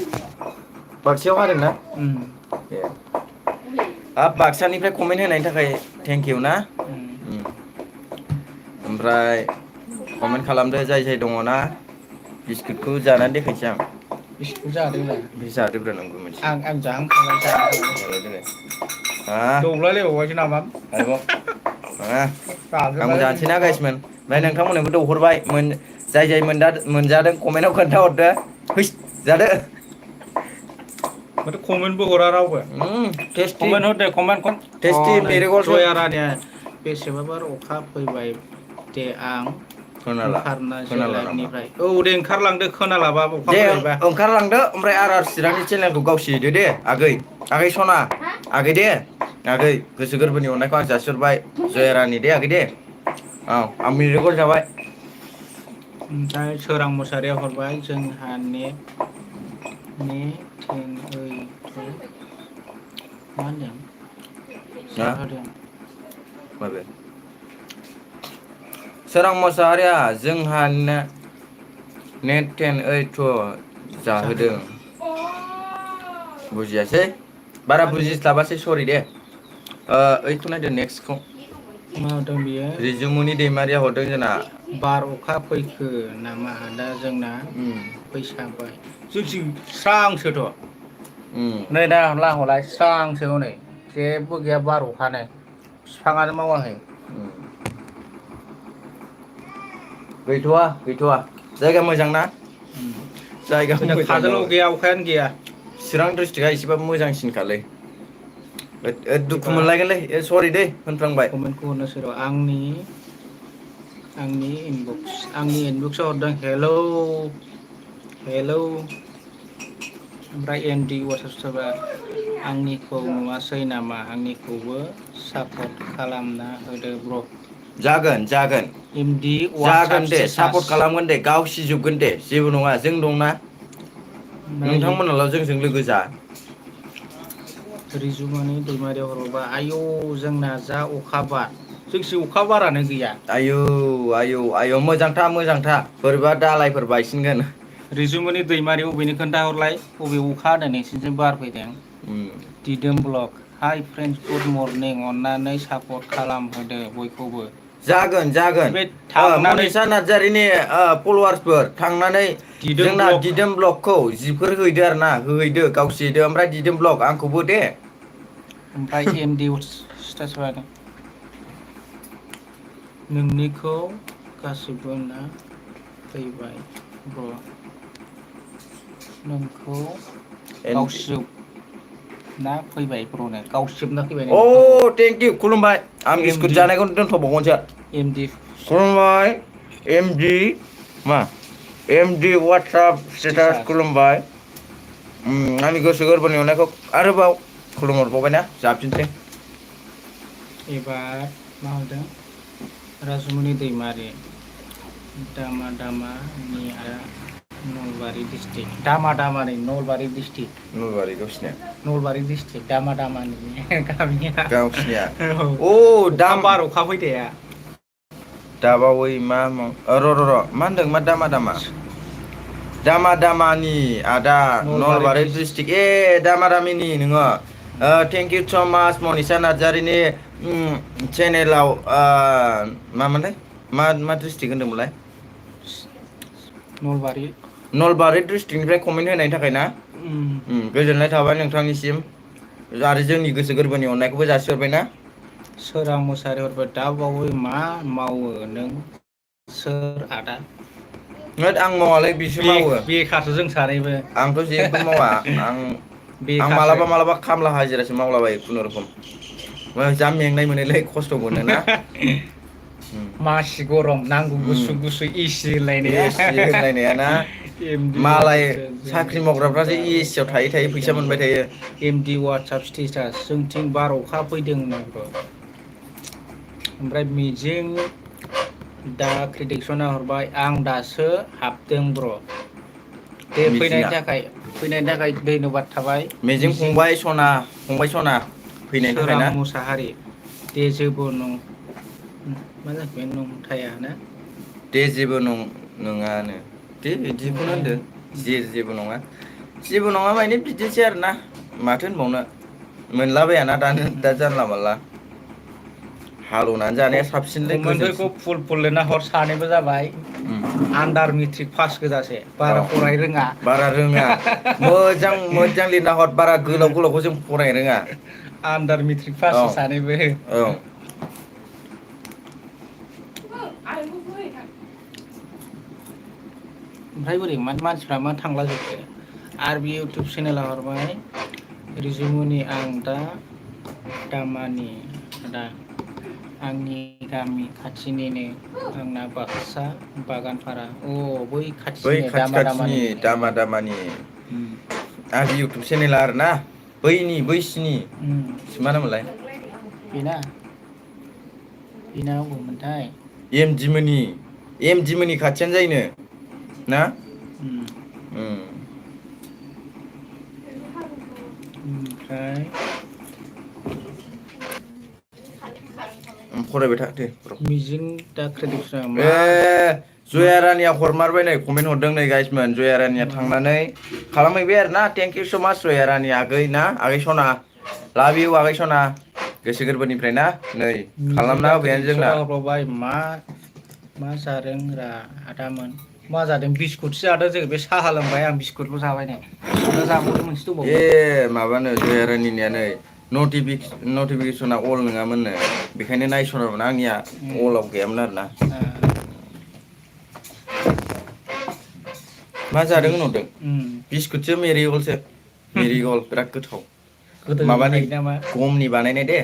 [SPEAKER 1] बाक्सायाव हादोंना ए हाब बाक्सानिफ्राय कमेन्ट होनायनि थाखाय थेंकिउ ना ओमफ्राय कमेन्ट खालामदो जाय दङ ना बिस्कुटखौ जानानै देखायसै आं
[SPEAKER 2] बिस्कुट जादोंब्रा
[SPEAKER 1] बे जादोब्रा नोंबो मोनसे
[SPEAKER 2] आं जाहांखाबाय दब्लायलायबावबायसो नामा
[SPEAKER 1] आरोबाव आंबो
[SPEAKER 2] गागोबलायबाय
[SPEAKER 1] जानोसैना गाइसमोन ओमफ्राय नोंथांमोननोबो दौहरबाय जाय मोनजादों कमेन्टआव खोन्थाहरदो हैस जादो
[SPEAKER 2] माथो कमेन्टबो हरा रावबो
[SPEAKER 1] टेस्टि
[SPEAKER 2] कमेन्ट हर दे कमेन्ट
[SPEAKER 1] टेस्टि
[SPEAKER 2] नै
[SPEAKER 1] मेरिगल्डसो
[SPEAKER 2] जया रानिया बेसेबाबार अखा फैबाय दे आं
[SPEAKER 1] खोनाला
[SPEAKER 2] ओंखारनोसै
[SPEAKER 1] खोनाला नामा
[SPEAKER 2] लाइभनिफ्राय औ दे ओंखारलांदो खोनालाबा अखा
[SPEAKER 1] दे
[SPEAKER 2] फैबायबा
[SPEAKER 1] ओंखारलांदो ओमफ्राय आर चिरांनि चेनेलखौ गावसोहैदो दे आगै सना आगै दे आगै गोसो गोरबोनि अननायखौ आं जासिहरबाय जया रानि दे आगै दे औ आं मिउजिकल जाबाय
[SPEAKER 2] ओमफ्राय सोरां मुसाहारिया हरबाय जोंहा ने थेन ओइथ मा होनदों
[SPEAKER 1] ना
[SPEAKER 2] जाहोदों
[SPEAKER 1] माबे सोरां मोसाहारिया जोंहा नेट टेन ओइट जाहोदों बुजियासै बारा
[SPEAKER 2] मा होनो
[SPEAKER 1] बुजिस्लाबासै सरि दे ओइखौ नायदो नेक्स्टखौ
[SPEAKER 2] मा होदों बियो
[SPEAKER 1] रिजुमुनि दैमारिया हरदों जोंना
[SPEAKER 2] बार अखा फैखो नामा आदा जोंना फैसाबाय जोंथिं स्रांसोथ' नै दा हरलाय स्रांसो हनै जेबो गैया बार अखानो बिफाङानो मावाखै
[SPEAKER 1] गैथ'वा जायगा मोजां ना जायगा
[SPEAKER 2] जोंना
[SPEAKER 1] मोजांबाबो
[SPEAKER 2] काजलगाव गैया अखायानो गैया
[SPEAKER 1] चिरां डिस्ट्रिक्टआ एसेबाबो मोजांसिनखालै दुखु मोनलायगोनलै सरि दै होनफ्लांबाय
[SPEAKER 2] कमेन्टखौ हरनोसै र' आंनि इनबक्सआव हरदों हेलौ ओमफ्राय एमडि वाटसाप सोरबा आंनिखौ नुवासै नामा आंनिखौबो सापर्ट खालामना होदो ब्र
[SPEAKER 1] जागोन
[SPEAKER 2] एमडि वाटसाप
[SPEAKER 1] जागोन दे
[SPEAKER 2] स्टेटास
[SPEAKER 1] सापर्ट खालामगोन दे गावसिजोबगोन दे जेबो नङा जों दंना
[SPEAKER 2] ओमफ्राय
[SPEAKER 1] नोंथांमोनाल' जोंजों लोगो जा
[SPEAKER 2] रिजुमनानै दैमारियाव हरबा आयौ जोंना जा अखा बार जोंसो अखा बारानो गैया
[SPEAKER 1] आयौ मोजांथा बोरैबा दालायफोर बायसिनगोन
[SPEAKER 2] रैसुमुनि दैमारि अबेनि खोन्थाहरलाय बबे अखा हादों नोंसिनिथिं बार फैदों दिदोम block high friends good morning अननानै सापर्ट खालामहोदो बयखौबो
[SPEAKER 1] जागोन
[SPEAKER 2] बे थांनानै
[SPEAKER 1] मनिसा नार्जारिनि फल'वार्सफोर थांनानै
[SPEAKER 2] दिदोम
[SPEAKER 1] जोंना
[SPEAKER 2] ब्लक
[SPEAKER 1] दिदोम ब्लकखौ जिफोर हैदो आरो ना होहैदो गावसोरदो ओमफ्राय दिदोम ब्लक आंखौबो दे
[SPEAKER 2] ओमफ्राय एमडि स्टेटास बायदों नोंनिखौ गासिबो ना फैबाय ब्र नोंखौ गावसिब ना फैबाय ब्रनो गावसिबना फैबाय नोंखौ
[SPEAKER 1] थेंक इउ खुलुमबाय आं बिस्कुट
[SPEAKER 2] एमडि
[SPEAKER 1] जानायखौनो दोनथ'बावगोनसो
[SPEAKER 2] एमडि
[SPEAKER 1] खुलुमबाय एमडि वाटसाप स्टेटास खुलुमबाय आंनि गोसो गोरबोनि अननायखौ आरोबाव खुलुमहरबावबायना जाबफिनसै
[SPEAKER 2] एबार मा हरदों राजुमनि दैमारि दामानि आरो नलबारि डिस्ट्रिक्ट दामानि नलबारि डिस्ट्रिक्ट
[SPEAKER 1] नलबारि गावसिनिया
[SPEAKER 2] नलबारि डिस्ट्रिक्ट दामानि गामिया
[SPEAKER 1] गावसिनिया
[SPEAKER 2] औ अखा
[SPEAKER 1] दाम
[SPEAKER 2] बार अखा फैनाया
[SPEAKER 1] दाबावै मा र' मा होनदों मा दामानि आदा नलबारि डिस्ट्रिक्ट दामादामिनि नोङो थेंक इउ स' माच मनिसा नार्जारिनि चेनेलाव मामोनलाय मा डिस्ट्रिक्ट होनदोंमोनलाय नलबारि डिस्ट्रिक्टनिफ्राय कमेन्ट होनायनि थाखाय ना गोजोननाय थाबाय नोंथांनिसिम आरो जोंनि गोसो गोरबोनि अननायखौबो जासिहरबायना
[SPEAKER 2] सोरां मुसारि हरबाय दा बावै मा मावो नों सोर आदा
[SPEAKER 1] होद आं मावालै बिसो मावो
[SPEAKER 2] बेखारसो जों सानैबो
[SPEAKER 1] आंथ' जेबो मावा आं
[SPEAKER 2] बेखारसो
[SPEAKER 1] मालाबा खामला हाजिरासो मावलाबायो खुनुरुखुम जा मेंनाय मोनोलै खस्थ' मोनोना
[SPEAKER 2] मासि गरम नांगौ गुसु एसि होनलायनाया
[SPEAKER 1] एसि होनलायनाया ना
[SPEAKER 2] एमडि
[SPEAKER 1] मालाय साख्रि मावग्राफ्रासो एसियाव थायै थायै फैसा मोनबाय थायो
[SPEAKER 2] एमडि वाटसाप स्टेटास जोंथिं बार अखा फैदों ओमफ्राय मिजिं दा क्रिटिक्सना हरबाय आं दासो हाबदों ब्र दे
[SPEAKER 1] मिजिङा
[SPEAKER 2] फैनायनि थाखाय धन्यबाद थाबाय
[SPEAKER 1] मिजिं
[SPEAKER 2] मिजिं
[SPEAKER 1] फंबाय सना फैनायनि थाखाय
[SPEAKER 2] सोरां
[SPEAKER 1] ना
[SPEAKER 2] मुसाहारि दे जेबो मा जाखो नंथाया ना
[SPEAKER 1] दे जेबो नङानो दे बिदिखौनो होनदो जेबो नङा माने बिदिनोसै आरोना माथो होनबावनो मोनलाबायाना दा जानला मानला हालेवनानै जानाया साबसिनलै
[SPEAKER 2] कमेन्टफोरखौ
[SPEAKER 1] गोजोनसिन
[SPEAKER 2] फुल लिरना हर सानैबो जाबाय आन्दार मेट्रिक पास गोजासे बारा फरायनो रोङा
[SPEAKER 1] बारा रोङा मोजां लिरना हर बारा गोलावखौ जों फरायनो रोङा
[SPEAKER 2] आन्दार मेट्रिक पास सानैबो
[SPEAKER 1] औ
[SPEAKER 2] ओमफ्राय बोरै मानसिफ्रा मा थांला जोबखो आरो बे इउटुब चेनेलाव हरबाय रिजुमुनि आं दामानि आदा आंनि गामि खाथिनिनो आंना बाक्सा बागानफारा बै खाथिनिनो
[SPEAKER 1] खाथिनि दामानि आरो इउटुब चेनेला आरोना बैसिनि मा होनोमोनलाय
[SPEAKER 2] बेना अबावमोनथाय
[SPEAKER 1] एमडि मोननि खाथियानो जायोनो ना
[SPEAKER 2] ओमफ्राय
[SPEAKER 1] फरायबाय था दे
[SPEAKER 2] मिजिं दा क्रेडिक्सना मा
[SPEAKER 1] जया रानिया हरमारबाय नै कमेन्ट हरदों नै गाइसमोन जया रानिया थांनानै खालामहैबाय आरो ना थेंक इउ स' माच जया रानि आगै ना आगै सना लाभ इउ आगै सना गोसो गोरबोनिफ्राय ना नै खालामना होबायानो जोंना
[SPEAKER 2] मा जादों रा आदामोन मा जादों बिस्कुटसो जादों जों बे साहा लोंबाय आं बिस्कुटल' जाबाय नै बिस्कुटआ जाबावदों मोनसे दंबावो
[SPEAKER 1] माबानो जया रानिनिया नै नटिफिकेसना अल नङामोननो बेखायनो नायसनामोन आंनिया अलाव गैयामोन आरोना मा जादों होनहरदों बिस्कुटसो मेरिगल्डसो मेरिगल्ड बिराद गोथाव माबानि गमनि बानायनाय दे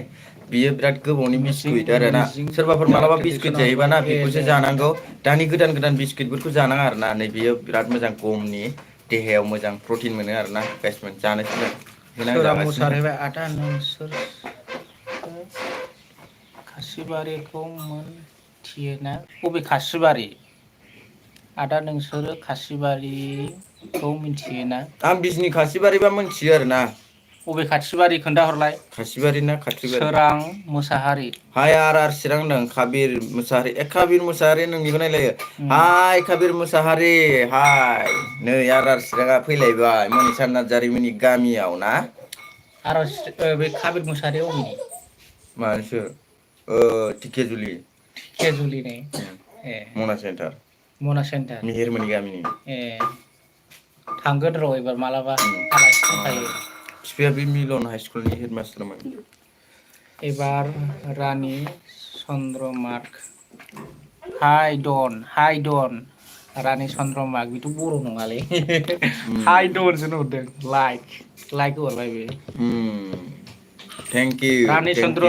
[SPEAKER 1] बियो बिराद गोबावनि बिस्कुट आरोना सोरबाफोर मालाबा बिस्कुट जायोबा ना बेखौसो जानांगौ दानि गोदान बिस्कुटफोरखौ जानाङा आरोना नै बियो बिराद मोजां गमनि देहायाव मोजां प्रटिन मोनो आरोना गाइसमोन जानोसैलाय
[SPEAKER 2] सोरा मोसाहैबाय आदा नोंसोर खासिबारिखौ मोनथियोना बबे खासिबारि आदा नोंसोरो खासिबारिखौ मिथियोना
[SPEAKER 1] आं बिजनि खासिबारिबा मोनथियो आरोना
[SPEAKER 2] बबे खासिबारि खोन्थाहरलाय
[SPEAKER 1] खासिबारि ना खाथिबारि
[SPEAKER 2] सोरां मोसाहारि
[SPEAKER 1] हाय आर चिरां होनदों काबिर मोसाहारि काबिर मोसाहारि नोंनिखौ नायलायो हाय काबिर मोसाहारि हाय नै आर चिराङा फैलायबाय मनिसा नार्जारिमोननि गामियाव ना
[SPEAKER 2] आरो बे काबिर मोसाहारिया अबेनि
[SPEAKER 1] मानोसो टिकेजुलि
[SPEAKER 2] धेकियाजुलिनि ए
[SPEAKER 1] मना सेन्टार
[SPEAKER 2] मना सेन्टार
[SPEAKER 1] मेहेरमोननि गामिनि
[SPEAKER 2] ए थांगोन र' एबार मालाबा आलासि दंखायो
[SPEAKER 1] बिफाया बे मिलन हाइ स्कुलनि हेडमास्टारमोन
[SPEAKER 2] एबार रानि चन्द्रमार्क हाइ डन रानि चन्द्रमार्क बेथ' बर' नङालै हाइ डनसो नुहरदों लाइक हरबाय बे
[SPEAKER 1] thank you
[SPEAKER 2] Rani Chandra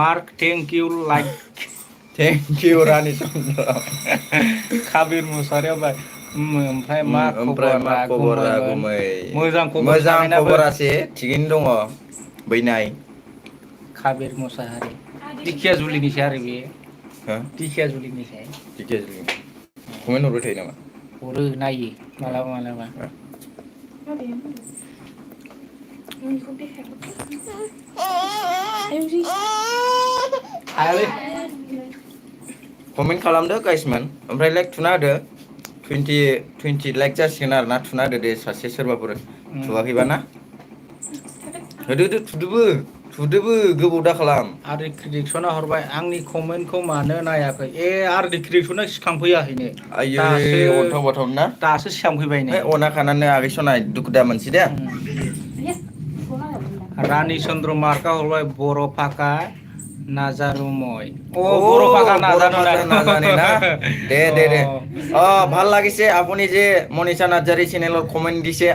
[SPEAKER 2] mark thank you like
[SPEAKER 1] thank you Rani Chandra
[SPEAKER 2] Kabir मुसाहारियाव ओमफ्राय मा
[SPEAKER 1] ओमफ्राय मा खबर
[SPEAKER 2] गुमैमोन
[SPEAKER 1] आगुमै
[SPEAKER 2] मोजां
[SPEAKER 1] मोजां
[SPEAKER 2] खबर
[SPEAKER 1] खबरासे थिगैनो दङ बैनाय
[SPEAKER 2] काबिर मुसाहारि धेकियाजुलिनिसो आरो बे
[SPEAKER 1] हो
[SPEAKER 2] धेकियाजुलिनिसो
[SPEAKER 1] धेकियाजुलि कमेन्ट हरबाय थायो नामा
[SPEAKER 2] हरो नायो मालाबा हायालै
[SPEAKER 1] कमेन्ट खालामदो गाइसमोन ओमफ्राय लाइक थुना होदो 20 लाइक जासिगोन आरो ना थुना होदो दे सासे सोरबाफोर थुवाखैबा ना होदो थुदोबो गोबाव दा खालाम
[SPEAKER 2] आरो क्रिडिक्सना हरबाय आंनि कमेन्टखौ मानो नायाखै आरो क्रिडिक्सना सिखांफैयाखैनो
[SPEAKER 1] आयै अन्थाव बाथाव ना
[SPEAKER 2] दासो सिखांफैबाय नै
[SPEAKER 1] अना खानानै आगै सनाय दुखु दा मोनसै दे
[SPEAKER 2] रानि चन्द्रमार्कआ हरबाय बर' फाका नाजारुमय बर' फाका
[SPEAKER 1] नाजाने ना दे ভাল লাগিছে আপুনি যে মনিষা নার্জারি চ্যানেলত কমেন্ট দিছে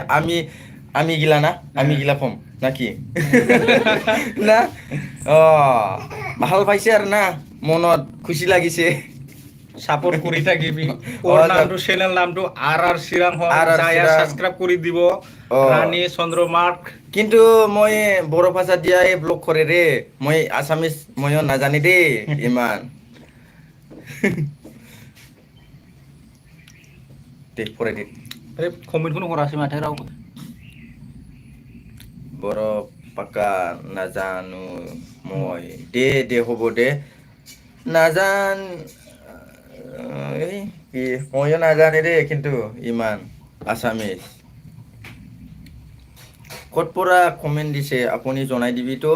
[SPEAKER 1] আমি গিলা না আমি গিলা কম নাকি না ভাল পাইছে আৰু না মনত খুশি লাগিছে
[SPEAKER 2] সাপোর্ট কৰি থাকিবি ওর নামটো চ্যানেল নামটো আৰ চিৰাং হয় যায়া সাবস্ক্রাইব কৰি দিব ৰাণী চন্দ্ৰমাৰ্ক
[SPEAKER 1] কিন্তু মই বড়ো ভাষা দিয়াই ব্লগ কৰে ৰে মই আসামিজ মই নাজানে দেই ইমান दे फरायदो
[SPEAKER 2] कमेन्टखौनो हरासै माथो रावबो
[SPEAKER 1] बर' पाका नाजानु मय दे हबो दे नाजान ময়ো নাজানে রে কিন্তু ইমান আসামিজ ক'ত পৰা কমেন্ট দিছে আপুনি জনাই দিবি তো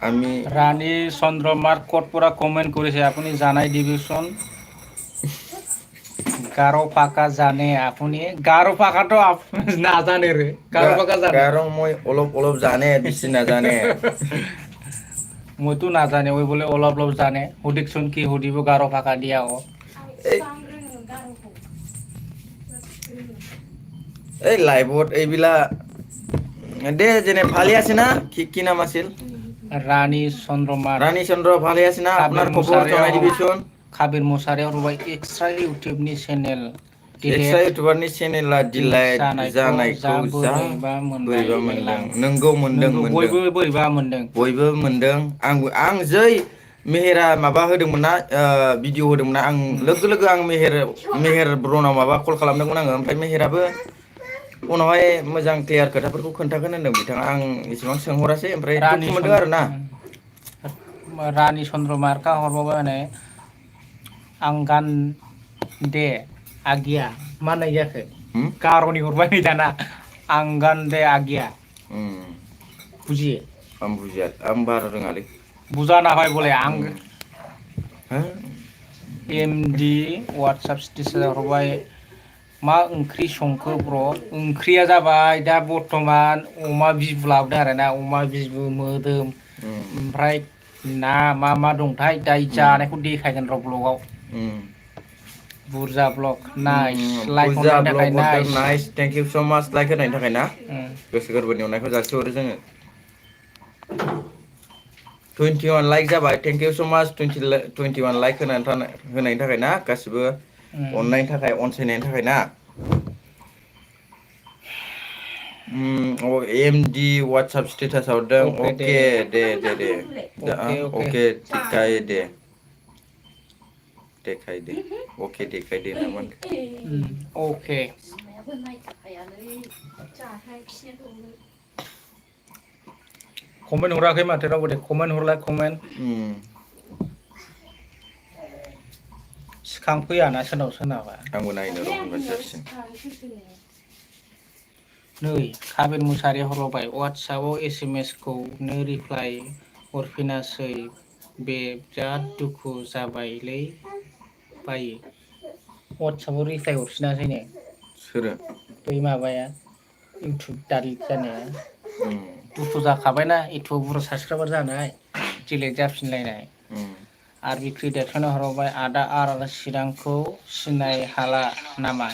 [SPEAKER 1] আমি
[SPEAKER 2] ৰাণী চন্দ্ৰমাৰ্ক ক'ত পৰা কমেন্ট কৰিছে আপুনি জানাই দিবিচোন গাৰো ফাকা জানে আপুনি গাৰো ফাকাটো নাজানে ৰে গাৰো ফাকা জানে
[SPEAKER 1] গাৰো মই অলপ জানে বেছি নাজানে
[SPEAKER 2] মইতো নাজানে ওই বোলে অলপ জানে সুধিকচোন কি সুধিব গাৰো ফাকা দিয়া
[SPEAKER 1] এই লাইভত এইবিলাক দে যেনে ভালে আছে না কি নাম আছিল
[SPEAKER 2] ৰাণী চন্দ্ৰ
[SPEAKER 1] ভালে আছে না আপোনাৰ খবৰ জনাই দিবিচোন
[SPEAKER 2] কাবিৰ মুসাহাৰিয়া হरबाय एक्सट्रा इउटिउबनि चेनेल
[SPEAKER 1] एक्सट्रा इउटिउबारनि चेनेला डिलाइट जानायखौ बोरैबा मोनदों नोंगौ मोनदों बयबो मोनदों आं जै मेहेरा माबा होदोंमोन ना भिडिअ होदोंमोन ना आं लोगो आं मेहेर ब्रनाव माबा कल खालामदोंमोन आङो ओमफ्राय मेहेराबो उनावहाय मोजां क्लियार खोथाफोरखौ खोन्थागोन होनदों बिथाङा आं एसेबां सोंहरासै ओमफ्राय दुखु मोनदों आरो ना
[SPEAKER 2] रानी चन्द्रमार्का हरबावबाय माने आं गान दे आगिया मा होननाय जाखो गार'नि हरबाय नै दाना आं गान दे आगिया बुजियो
[SPEAKER 1] आं बुजिया आं बारा रोङालै
[SPEAKER 2] बुजाना होबाय बले आं एमडि वाट्सएप स्टेटास हरबाय मा ओंख्रि संखो ब्र ओंख्रिया जाबाय दा बर्थमान अमा बिबु लाबोदों आरो ना अमा बिबु मोदोम ओमफ्राय ना मा दंथाय दाय जानायखौ देखायगोन र' ब्लगाव बुरजा ब्लग नाइस लाइक
[SPEAKER 1] बुरजा
[SPEAKER 2] हरनायनि थाखाय
[SPEAKER 1] ब्लग हरदों
[SPEAKER 2] नाइस
[SPEAKER 1] नाइस थेंक इउ स' माच लाइक होनायनि थाखाय ना गोसो गोरबोनि अननायखौ जासिहरो जोङो 21 लाइक जाबाय थेंक इउ स' माच 21 लाइक होनायनि थाखाय ना गासिबो अननायनि थाखाय अनसायनायनि थाखाय ना एमडि वाट्सएप स्टेटास हरदों अके दे अके देखाय दे अके देखाय दे ना मा
[SPEAKER 2] अके कमेन्ट हराखै माथो रावबो दे कमेन्ट हरलाय कमेन्ट सिखांफैयाना सोरनाव सोरनाबा
[SPEAKER 1] आंबो नायनो र' होनबासो जासिगोन
[SPEAKER 2] नै काबिर मुसाहारि हरबाय वाट्सएपआव SMS खौनो रिप्लाइ हरफिनासै बे बिराद दुखु जाबायलै बायो वाट्सएपआव रिप्लाइ हरफिनासैनो
[SPEAKER 1] सोरो
[SPEAKER 2] बै माबाया इउटुब डालिट जानाया दुखु जाखाबायना एथ' बुरजा साबसक्राइबार जानाय डिलेट जाफिनलायनाय आर बि क्रिडेटखौनो हरबाय आदा आर चिरांखौ सिनाय हाला नामा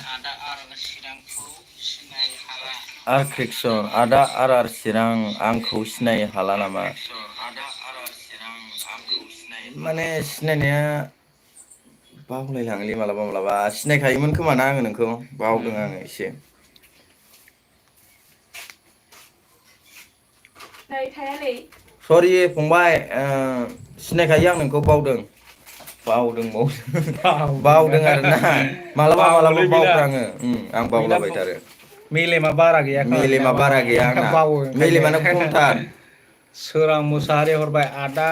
[SPEAKER 1] आदा आर चिरां आंखौ सिनाय हाला नामा माने सिनायनाया बावलायलाङोलै मालाबा सिनायखायोमोन खोमा ना आङो नोंखौ बावदों आङो एसे सरि फंबाय सिनायखायो आं नोंखौ बावदों आरोना मालाबा बावफ्राङो आं बावलाबायथारो
[SPEAKER 2] मेलेमा बारा गैया
[SPEAKER 1] मेलेमा बारा गैया आंना
[SPEAKER 2] बावो
[SPEAKER 1] मेलेमानो खमथार
[SPEAKER 2] सोरां मुसाहारि हरबाय आदा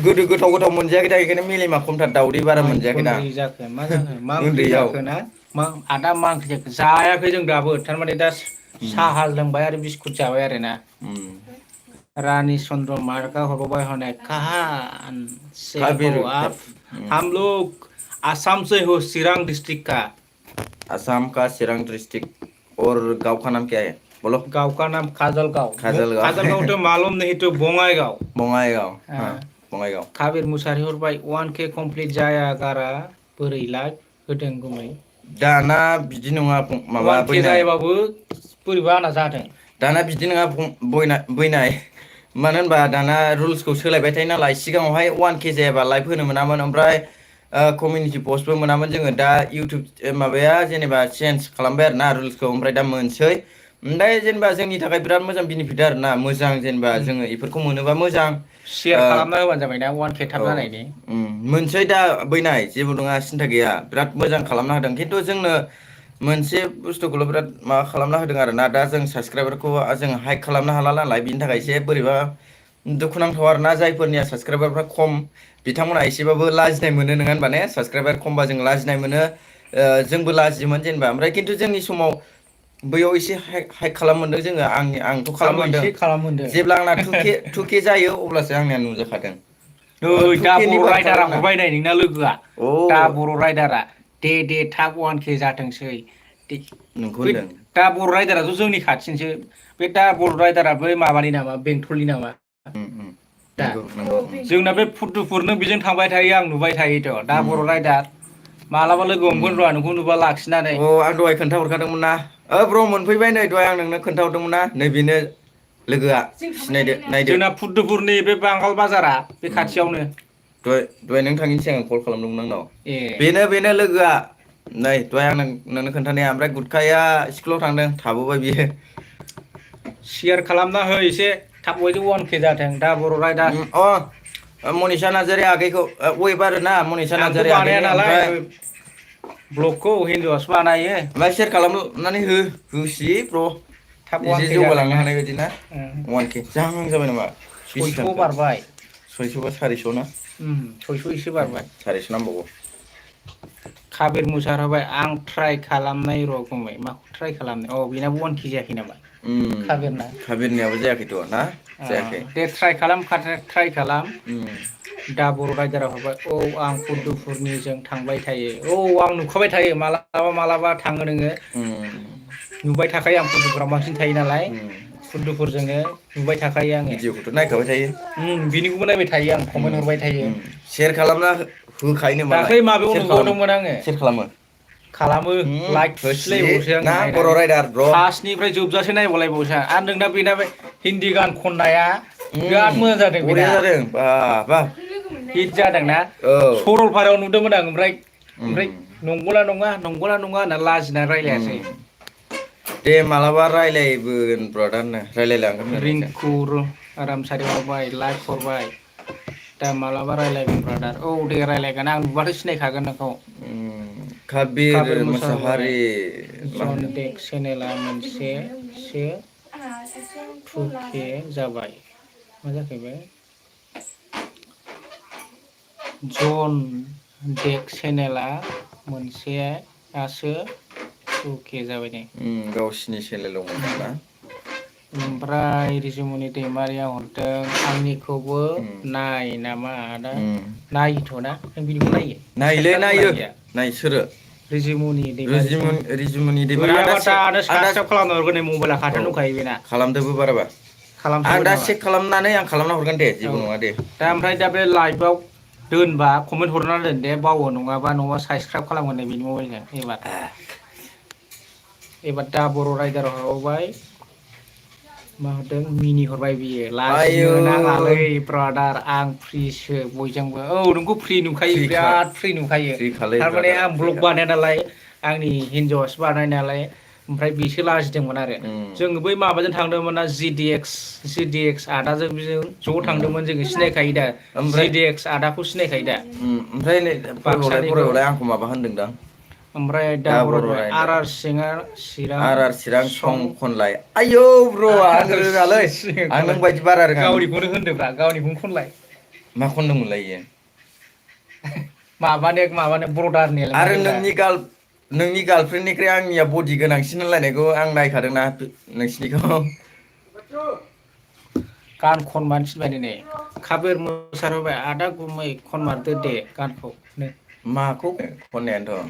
[SPEAKER 1] गोदो गोथाव मोनजायाखै दा बेखायनो मेलेमा खमथार दावदै बारा मोनजायाखै दा
[SPEAKER 2] जाखो मा जाखो मा ओंख्रि
[SPEAKER 1] उन्दैयाव
[SPEAKER 2] जाखो ना आदा मा ओंख्रि जाखो जायाखै जों दाबो थारमाने दा साहा लोंबाय आरो बिस्कुट जाबाय आरो ना रानी चंद्र मार्का हरबाय हने कहा से
[SPEAKER 1] काबिर
[SPEAKER 2] हो आप हम लोग आसाम से हो चिरां डिस्ट्रिक्ट का
[SPEAKER 1] आसाम का चिरां डिस्ट्रिक्ट और गांव का नाम क्या है बोलो
[SPEAKER 2] गांव का नाम काजलगांव तो मालूम नहीं तो बङाइगांव
[SPEAKER 1] बङाइगाव
[SPEAKER 2] काबिर मुसाहारि हरबाय 1K कमप्लिट जाया गारा बोरै लाइभ होदों गुमै
[SPEAKER 1] दाना बिदि नङा माबा
[SPEAKER 2] 1K जायोबाबो बोरैबा आंना जादों
[SPEAKER 1] दाना बिदि नङा बैनाय मानो होनबा दाना रुल्सखौ सोलायबाय थायो नालाय सिगाङावहाय 1K जायाबा लाइभ होनो मोनामोन ओमफ्राय कमिउनिटि पस्टबो मोनामोन जोङो दा इउटुब माबाया जेनेबा चेन्ज खालामबाय आरो ना रुल्सखौ ओमफ्राय दा मोनसै ओमफ्राय जेनेबा जोंनि थाखाय बिराद मोजां बेनिफिट आरो ना मोजां जेनेबा जोङो बेफोरखौ मोनोबा मोजां
[SPEAKER 2] शेयार खालामना होबानो जाबायना 1K थाब जानायनि
[SPEAKER 1] मोनसै दा बैनाय जेबो नङा सिन्था गैया बिराद मोजां खालामना होदों खिन्थु जोंनो मोनसे बुस्थुखौल' बिराद माबा खालामना होदों आरो ना दा जों साबसक्राइबारखौ जों हाइक खालामनो हाला नालाय बिनि थाखाय एसे बोरैबा दुखुनांथाव आरो ना जायफोरनिया साबसक्राइबारफ्रा खम बिथांमोना एसेबाबो लाजिनाय मोनो नङा होनबा ने साबसक्राइबार खमबा जों लाजिनाय मोनो जोंबो लाजियोमोन जेनेबा ओमफ्राय खिन्थु जोंनि समाव बैयाव एसे हाइक खालाम मोनदों जोङो आंथ' खालाम मोनदों जेब्ला आंना 2K जायो अब्लासो आंनिया नुजाखादों
[SPEAKER 2] नै दा
[SPEAKER 1] 2K नि
[SPEAKER 2] बर' राइडारा
[SPEAKER 1] बारखाबाय
[SPEAKER 2] हरबाय नै नोंना लोगोआ दा
[SPEAKER 1] आंना
[SPEAKER 2] बर' राइडारा दे थाब 1K जाथोंसै
[SPEAKER 1] नोंखौ
[SPEAKER 2] बै
[SPEAKER 1] होनदों
[SPEAKER 2] दा बर' राइडाराथ' जोंनि खाथिनिसो बे दा बर' राइडारा बै माबानि नामा बेंटलनि नामा दा
[SPEAKER 1] नंगौ
[SPEAKER 2] जोंना बे फुदुफुर नों बेजों थांबाय थायो आं नुबाय थायोथ' दा बर' राइडार मालाबा लोगो हमगोन र' नोंखौ नुबा लाखिनानै
[SPEAKER 1] आं दहाय खोन्थाहरखादोंमोन ना ब्र मोनफैबाय नै दहाय आं नोंनो खोन्थाहरदोंमोन ना नै बेनो लोगोआ सिनायदो नायदो
[SPEAKER 2] जोंना फुदुपुरनि बे बांगाल बाजारा बे खाथियावनो
[SPEAKER 1] दहाय नों थाङिनि सिगां कल खालामदोंमोन आंनाव
[SPEAKER 2] ए
[SPEAKER 1] बेनो लोगोआ नै दहाय आं नोंनो खोन्थानाया ओमफ्राय गुटखाया स्कुलाव थांदों थाबोबाय बियो
[SPEAKER 2] शेयार खालामना हो एसे थाब बयबो 1K जाथों दा बर' राइडार
[SPEAKER 1] मनिषा नार्जारि आगैखौ वेब आरो ना मनिषा
[SPEAKER 2] आंथ'
[SPEAKER 1] नार्जारि
[SPEAKER 2] बानाया
[SPEAKER 1] आगैनि
[SPEAKER 2] नालाय
[SPEAKER 1] ओमफ्राय
[SPEAKER 2] ब्लगखौ हिन्जावआसो बानायो
[SPEAKER 1] ओमफ्राय सेयार खालामनानै होसि ब्र'
[SPEAKER 2] थाब
[SPEAKER 1] एसे
[SPEAKER 2] 1K
[SPEAKER 1] जौगालांनो
[SPEAKER 2] जाथोंना
[SPEAKER 1] हानाय बायदि ना 1K जाहां जाबाय नामा बेसे
[SPEAKER 2] 600
[SPEAKER 1] थांखो
[SPEAKER 2] बारबाय
[SPEAKER 1] 600 बा 400 ना
[SPEAKER 2] 600 एसे बारबाय
[SPEAKER 1] 400 नांबावगौ
[SPEAKER 2] काबिर मुसाहारि होबाय आं ट्राइ खालामनाय र' गुमै माखौ ट्राइ खालामनो बेनाबो 1K जायाखै नामा
[SPEAKER 1] काबिरनियाबो जायाखैथ' ना जायाखै
[SPEAKER 2] दे ट्राइ खालाम दा बर' राइडारा हरबाय आं फुदुपुरनिजों थांबाय थायो आं नुखाबाय थायो मालाबा थाङो नोङो नुबाय थाखायो आं फुदुपुराव बांसिन थायो नालाय फुदुपुरजोंनो नुबाय थाखायो आङो
[SPEAKER 1] भिडिअखौथ' नायखाबाय थायो
[SPEAKER 2] बिनिखौबो नायबाय थायो आं कमेन्ट हरबाय थायो
[SPEAKER 1] सेयार खालामना होखायो मालाय
[SPEAKER 2] दाख्लै माबायाव
[SPEAKER 1] सेयार
[SPEAKER 2] नुबावदोंमोन आङो
[SPEAKER 1] खालामो
[SPEAKER 2] खालामो लाइक थुस्लायबावसो
[SPEAKER 1] ना बर' राइडार ब्र'
[SPEAKER 2] फार्स्टनिफ्राय जोबजासे नायबावलायबावसो आरो नोंना बेना बे हिन्दी गान खननाया बिराद मोजां जादों बेना
[SPEAKER 1] बरिया जादों बा बा
[SPEAKER 2] हिट जादोंना
[SPEAKER 1] औ
[SPEAKER 2] सरलपारायाव नुदोंमोन आं ओमफ्राय नंगौना नङा होनना लाजिना रायलायासै
[SPEAKER 1] दे मालाबा रायलायबोगोन ब्रदारनो रायलायलांगोन होननायजों
[SPEAKER 2] रिंकु आरामसारि हरबाय लाइक हरबाय दा मालाबा रायलायगोन ब्रादार औ दे रायलायगोन आं नुबाथाय सिनायखागोन नोंखौ
[SPEAKER 1] काबिर
[SPEAKER 2] काबिर मोसाहारि
[SPEAKER 1] मोसाहारि मा
[SPEAKER 2] जन
[SPEAKER 1] होनो
[SPEAKER 2] देक चेनेला मोनसेसो 2K जाबाय मा जाखो बे जन देक चेनेला मोनसेयासो 2K जाबाय ने
[SPEAKER 1] गावसिनि चेनेल दंमोन ना
[SPEAKER 2] ओमफ्राय रिजुमनि दैमारिया हरदों आंनिखौबो नाय नामा आदा नायोथ'ना नों बिनिखौ नायो
[SPEAKER 1] नायोलै
[SPEAKER 2] साबसक्राइब
[SPEAKER 1] नायो
[SPEAKER 2] गैया
[SPEAKER 1] नाय सोरो
[SPEAKER 2] रिजुमनि दैमारि
[SPEAKER 1] रिजुमनि दैमारि
[SPEAKER 2] गैयाबा दानो
[SPEAKER 1] आं दा
[SPEAKER 2] साबसक्राइब खालामना हरगोन नै मबाइला खाथियाव दंखायो बेना
[SPEAKER 1] खालामदोबो बाराबा आं
[SPEAKER 2] खालामजोबो
[SPEAKER 1] दा
[SPEAKER 2] नामा
[SPEAKER 1] चेक खालामनानै आं खालामना हरगोन दे
[SPEAKER 2] औ
[SPEAKER 1] जेबो नङा दे
[SPEAKER 2] दा ओमफ्राय दा बे लाइभआव दोनबा कमेन्ट हरना दोन दे बावो नङाबा साबसक्राइब खालामगोन दे बिनि मबाइलजों एबार दा बर' रायदार हरबावबाय मा हरदों मिनि हरबाय बियो लाजिनो
[SPEAKER 1] आयौ
[SPEAKER 2] नाङालै ब्रादार आं फ्रिसो बयजोंबो औ नोंखौ फ्रि नुखायो
[SPEAKER 1] फ्रिखा
[SPEAKER 2] बिराद फ्रि नुखायो
[SPEAKER 1] फ्रिखालै
[SPEAKER 2] थारमाने
[SPEAKER 1] ब्रादारा
[SPEAKER 2] आं ब्लग
[SPEAKER 1] फ्रिखा
[SPEAKER 2] बानाया नालाय आंनि हिन्जावआसो बानाय नालाय ओमफ्राय बिसो लाजिदोंमोन आरो जोङो बै माबाजों थांदोंमोन ना जिडिएक्स आदाजों ज' थांदोंमोन जोङो सिनायखायो दा
[SPEAKER 1] ओमफ्राय
[SPEAKER 2] जिडिएक्स आदाखौ सिनायखायो दा
[SPEAKER 1] ओमफ्राय नै
[SPEAKER 2] बाक्सानिखौ
[SPEAKER 1] फरायबावलाय आंखौ माबा होनदोंदां
[SPEAKER 2] ओमफ्राय दा
[SPEAKER 1] बर'
[SPEAKER 2] बरायबाय
[SPEAKER 1] रायदार
[SPEAKER 2] आर सिङा चिरां
[SPEAKER 1] आर चिरां
[SPEAKER 2] सं
[SPEAKER 1] खनलाय आयौ ब्र' आं रोङालै आं नों बायदि बारा रोङा
[SPEAKER 2] गावनिखौनो होनदोंब्रा गावनिखौनो खनलाय
[SPEAKER 1] मा खनदोंमोनलाय इयो
[SPEAKER 2] माबानो ब्रदारनियालाय
[SPEAKER 1] आरो
[SPEAKER 2] मानोब्रा
[SPEAKER 1] नोंनि गार्लफ्रेन्डनिख्रुइ आंनिया बडि गोनांसिन होनलायनायखौ आं नायखादोंना नोंसिनिखौ
[SPEAKER 2] गान खनबानो थिनबाय नै काबिर मोसाहारि होबाय आदा गुमै खनमारदो दे गानखौ
[SPEAKER 1] माखौ खननायानोथ'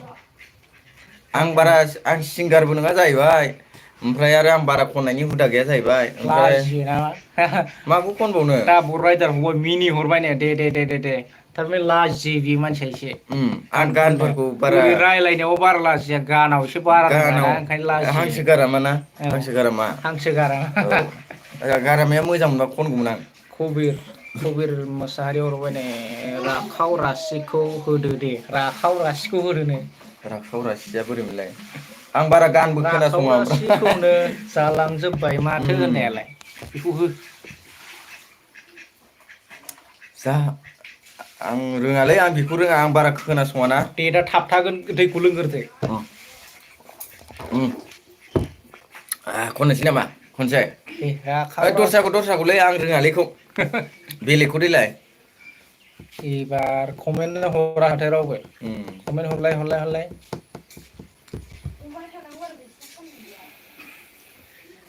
[SPEAKER 2] मा
[SPEAKER 1] आं सिंगारबो नङा जाहैबाय ओमफ्राय आरो आं बारा खननायनि हुदा गैया जाहैबाय ओमफ्राय
[SPEAKER 2] लाजियो नामा
[SPEAKER 1] माखौ खनबावनो
[SPEAKER 2] दा बर' रायदार हरबाय मिनि हरबाय ने दे थारमाने लाजियो बि मानसिया एसे
[SPEAKER 1] आं
[SPEAKER 2] गान खननो
[SPEAKER 1] गानफोरखौ बारा
[SPEAKER 2] ओरै रायलायनायाव बारा लाजिया गानाव एसे बारा रोंबायना
[SPEAKER 1] गानाव
[SPEAKER 2] ओंखायनो लाजियो
[SPEAKER 1] हांसो गारामा ना
[SPEAKER 2] औ
[SPEAKER 1] हांसो गारामा
[SPEAKER 2] हांसो गारामा
[SPEAKER 1] औ गारामाया मोजां मोनबा खनगौमोन आं
[SPEAKER 2] कबिर मोसाहारि हरबाय नै राखाव रासिखौ होदो दे राखाव रासिखौ होदोनो
[SPEAKER 1] राखाव रासिया बोरैमोनलाय आं बारा गानबो
[SPEAKER 2] राखाव
[SPEAKER 1] खोनासङा ओमफ्राय
[SPEAKER 2] रासिखौनो जालांजोब्बाय माथो होननायालाय बेखौ हो
[SPEAKER 1] जा आं रोङालै आं बेखौ रोङा आं बारा खोनासङाना
[SPEAKER 2] दे दा थाबथागोन दैखौ लोंग्रोदो
[SPEAKER 1] खननोसै नामा खनसै
[SPEAKER 2] दे राखाव रासि
[SPEAKER 1] दस्राखौलै आं रोङालैखौ बेलेगखौ देलाय
[SPEAKER 2] एबार कमेन्ट हरा माथो रावबो कमेन्ट हरलाय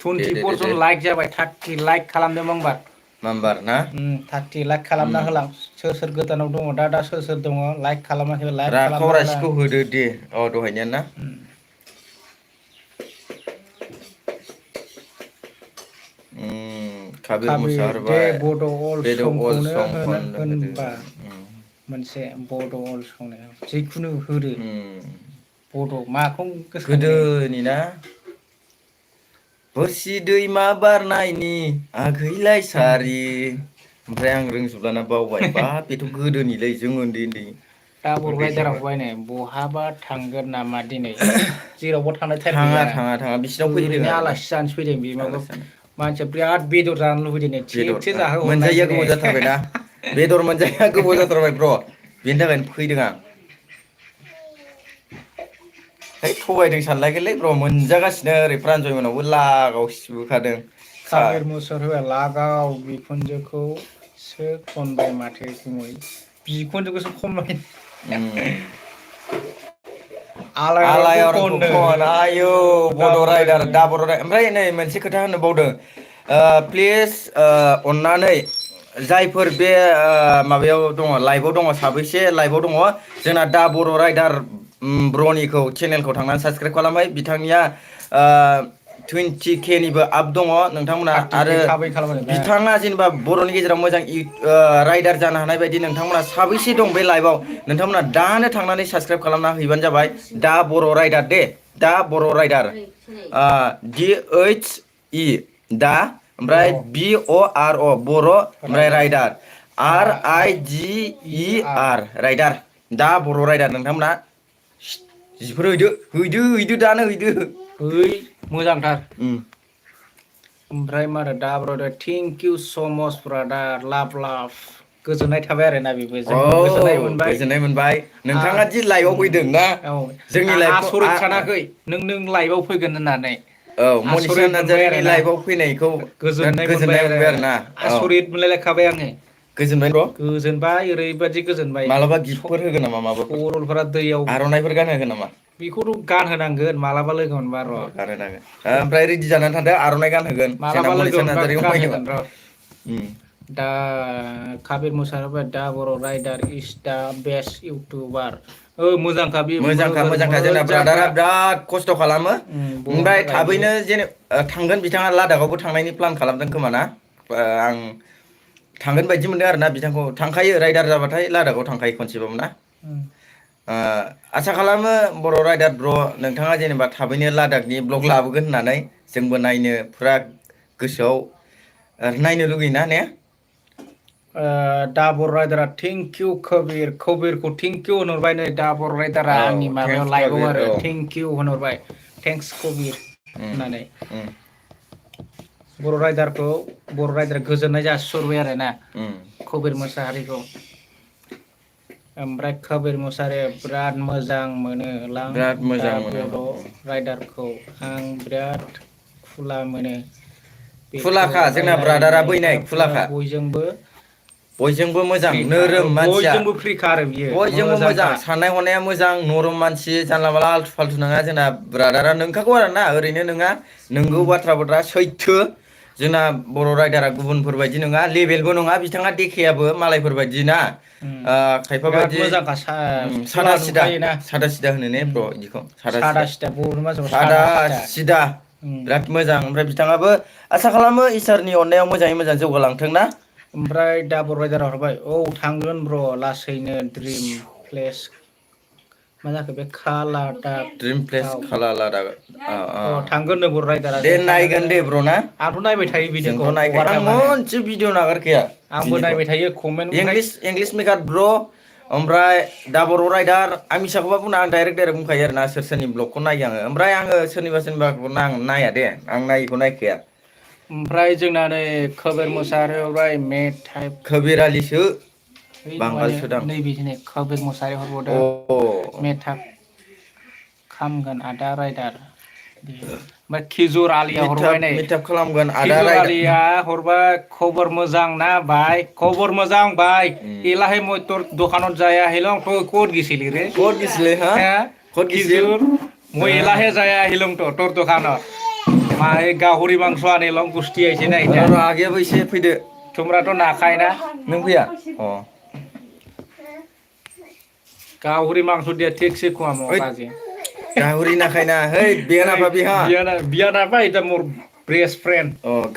[SPEAKER 2] 24
[SPEAKER 1] दे
[SPEAKER 2] जन लाइक जाबाय 30 लाइक खालामदो मांबार
[SPEAKER 1] माम्बार ना
[SPEAKER 2] 30 लाइक खालामना होलां सोर गोदानाव दङ दा सोर दङ लाइक खालामाखै लाइक
[SPEAKER 1] राखाव
[SPEAKER 2] खालामना होलां
[SPEAKER 1] रासिखौ होदो दे दहायनिया ना काबिर
[SPEAKER 2] दे
[SPEAKER 1] मोसाहारबाय
[SPEAKER 2] बड' अल
[SPEAKER 1] बेद अल
[SPEAKER 2] संखौनो
[SPEAKER 1] सं
[SPEAKER 2] होनबा
[SPEAKER 1] होदो
[SPEAKER 2] मोनसे बड' अल संनायाव जिखुनु होदो बड' माखौ गोसोखांदों
[SPEAKER 1] गोदोनि ना बोरसि दैमा बारनायनि आगैलाय सारि ओमफ्राय आं रोंजोबलाना बावबाय बा बेथ' गोदोनिलै जों उन्दै
[SPEAKER 2] दा बर' रायदारा
[SPEAKER 1] उन्दैसोमोन
[SPEAKER 2] हरबाय नै बहाबा थांगोन नामा दिनै जेरावबो थांनाय टाइम गैयाना
[SPEAKER 1] थाङा बिसिनाव फैदों
[SPEAKER 2] ओरैनो
[SPEAKER 1] आरोना
[SPEAKER 2] आलासि जानोसो फैदों बे माबा
[SPEAKER 1] आलासि जानो
[SPEAKER 2] मानसिया बिराद बेदर जानो लुबैदों नै
[SPEAKER 1] बेदर
[SPEAKER 2] थिगसे जाहोहरनाय
[SPEAKER 1] मोनजायैया
[SPEAKER 2] दिनै
[SPEAKER 1] गोबाव जाथारबायना बेदर मोनजाया गोबाव जाथारबाय ब्र' बेनि थाखायनो फैदों आं है थगायदों सानलायगोनलै ब्र मोनजागासिनो ओरै प्रान्जय मोनावबो लागाव सिबोखादों
[SPEAKER 2] काबिर मोसर होबाय लागाव बिखुनजोखौसो खनबाय माथो गुमै बिखुनजोखौसो खनबाय
[SPEAKER 1] आलायारनखौ खन आयौ बड' रायदार दा बर' ओमफ्राय नै मोनसे खोथा होननो बावदों प्लिज अननानै जायफोर बे माबायाव दङ लाइभआव दङ साबैसे लाइभआव दङ जोंना दा बर' रायदार ब्रनिखौ चेनेलखौ थांनानै साबसक्राइब खालामबाय बिथांनिया 20K निबो आप दङ नोंथांमोना
[SPEAKER 2] 30K
[SPEAKER 1] आरो
[SPEAKER 2] थाबै खालामबाय
[SPEAKER 1] बिथाङा जेनेबा बर'नि गेजेराव मोजां राइडार जानो हानाय बायदि नोंथांमोना साबैसे दं बे लाइभआव नोंथांमोना दानो थांनानै साबसक्राइब खालामना हैबानो जाबाय दा बर' राइडार दे दा बर' राइडार DHE दा ओमफ्राय BORO बर' ओमफ्राय राइडार RIGER राइडार दा बर' राइडार नोंथांमोना जिफोर हैदो दानो हैदो
[SPEAKER 2] है मोजांथार ओमफ्राय मा होनो दा ब्रादार थेंक इउ स माच ब्रादार लाभ गोजोननाय थाबाय आरोना बेबो जों
[SPEAKER 1] गोजोननाय मोनबाय नोंथाङा दि लाइभआव फैदों ना जोंनि लाइभखौ
[SPEAKER 2] आसरित सानाखै नों लाइभआव फैगोन होननानै
[SPEAKER 1] औ मनिसा नार्जारिनि लाइभआव फैनायखौ
[SPEAKER 2] गोजोननाय
[SPEAKER 1] मोनबाय आरो ना
[SPEAKER 2] आसरित मोनलायलायखाबाय आङो
[SPEAKER 1] गोजोनबाय र'
[SPEAKER 2] गोजोनबाय ओरैबायदि गोजोनबाय
[SPEAKER 1] मालाबा गिफ्टफोर होगोन नामा माबाफोर
[SPEAKER 2] सरलफोरा दैयाव
[SPEAKER 1] आर'नाइफोर गानहोगोन नामा
[SPEAKER 2] बेखौथ' गानहोनांगोन मालाबा लोगो मोनबा र'
[SPEAKER 1] गानहोनांगोन ओमफ्राय रेडि जानानै थादो आर'नाइ गानहोगोन जोंना
[SPEAKER 2] मालाबा लोगो
[SPEAKER 1] मनिसा
[SPEAKER 2] मोनबा
[SPEAKER 1] नार्जारिखौ फैयोबा
[SPEAKER 2] गानहोगोन र' दा काबिर मुसाहारि दा बर' राइडार इज दा बेस्ट इउटुबार मोजांखा बे
[SPEAKER 1] मोजांखा जोंना ब्रादारा बिराद खस्थ' खालामो ओमफ्राय थाबैनो थांगोन बिथाङा लादाखआवबो थांनायनि प्लान खालामदों खोमा ना आं थांगोन बायदि मोनदों आरोना बिथांखौ थांखायो राइडार जाबाथाय लादाखआव थांखायो खनसेबाबो ना आसा खालामो बर' राइडार ब्र' नोंथाङा जेनेबा थाबैनो लादाखनि ब्लग लाबोगोन होननानै जोंबो नायनो फुरा गोसोआव नायनो लुगैयोना ने
[SPEAKER 2] दा बर' राइडारा थेंक इउ कबिरखौ थेंक इउ होनहरबाय नै दा बर' राइडारा आंनि माबायाव लाइभआव आरो थेंक इउ होनहरबाय थेंक्स कबिर होननानै बर' राइडार गोजोननाय जासिहरबाय आरो ना कबिर मोसाहारिखौ ओमफ्राय कबिर मुसाहारिया बिराद मोजां मोनो
[SPEAKER 1] बिराद मोजां
[SPEAKER 2] दा
[SPEAKER 1] मोनो
[SPEAKER 2] बर' राइडारखौ आं बिराद खुला मोनो
[SPEAKER 1] खुलाखा जोंना ब्रादारा बैनाय खुलाखा बयजोंबो मोजां नोरोम मानसिया
[SPEAKER 2] बयजोंबो फ्रिखा आरो बियो
[SPEAKER 1] बयजोंबो मोजां साननाय हनाया मोजां नरम मानसि जानला मानला आल्थु फाल्थु नङा जोंना ब्रादारा नोंखागौ आरो ना ओरैनो नङा नोंगौ बाथ्रा सैथो जोंना बर' राइडारा गुबुनफोर बायदि नङा लेबेलबो नङा बिथाङा देखायाबो मालायफोर बायदि ना खायफा बायदि सादा सिदा होनो ने ब्र' बिदिखौ सादा सिदा बिराद मोजां ओमफ्राय बिथाङाबो आसा खालामो इसोरनि अननायाव मोजाङै मोजां जौगालांथों ना
[SPEAKER 2] ओमफ्राय दा बर' राइडारा हरबाय थांगोन ब्र' लासैनो ड्रिम प्लेस मा जाखो बे
[SPEAKER 1] ड्रिम प्लेस खाला लादाख
[SPEAKER 2] थांगोन नो बर' राइडारा
[SPEAKER 1] दे नायगोन दे ब्र' ना
[SPEAKER 2] आंथ' नायबाय थायो बिदिखौ
[SPEAKER 1] जोंथ' नायखायो आं मोनसे भिडिअ नागारखाया
[SPEAKER 2] आंबो नायबाय थायो कमेन्ट
[SPEAKER 1] इंलिश मेकार ब्र' ओमफ्राय दा बर' राइडार आं मिसाखौबा बुंना आं डाइरेक्ट बुंखायो आरोना सोरनि ब्लगखौ नायो आङो ओमफ्राय आङो सोरनिबाखौ आं नाया दे आं नायिखौ नायखाया
[SPEAKER 2] ओमफ्राय जोंना नै कबिर मुसाहारि हरबाय मेथाइ
[SPEAKER 1] कबिर आलिसो बांगालसो दां
[SPEAKER 2] नैबे कबिर मुसाहारि हरबावदों मेथाइ खामगोन आदा राइडार ओमफ्राय खिजुर आलिया हरबाय नै
[SPEAKER 1] मिटाप खालामगोन आदा
[SPEAKER 2] खिजुर
[SPEAKER 1] राइडार
[SPEAKER 2] आलिया हरबाय खबर मोजां ना भाई खबर मोजां भाई एलाहे মই তোর দোকানত যায় আহিলাম তুই ক'ত গেছিলি রে
[SPEAKER 1] ক'ত গেছিলি হা ক'ত গেছিল
[SPEAKER 2] खिजुर মই এলাহে যায় আহিলাম তোর দোকানত माय गाहरि मांस आनिलां गुस्ति आइसे ना इटा
[SPEAKER 1] आगैयाबो एसे फैदो
[SPEAKER 2] तुमराथ' नाखायना
[SPEAKER 1] नों फैया
[SPEAKER 2] गाहरि मांस दिया थिकसे खुआम बाजे
[SPEAKER 1] गाहरि नाखायना है बिया नापा बिहा
[SPEAKER 2] बिया नापा इटा मोर बेस्ट फ्रेंड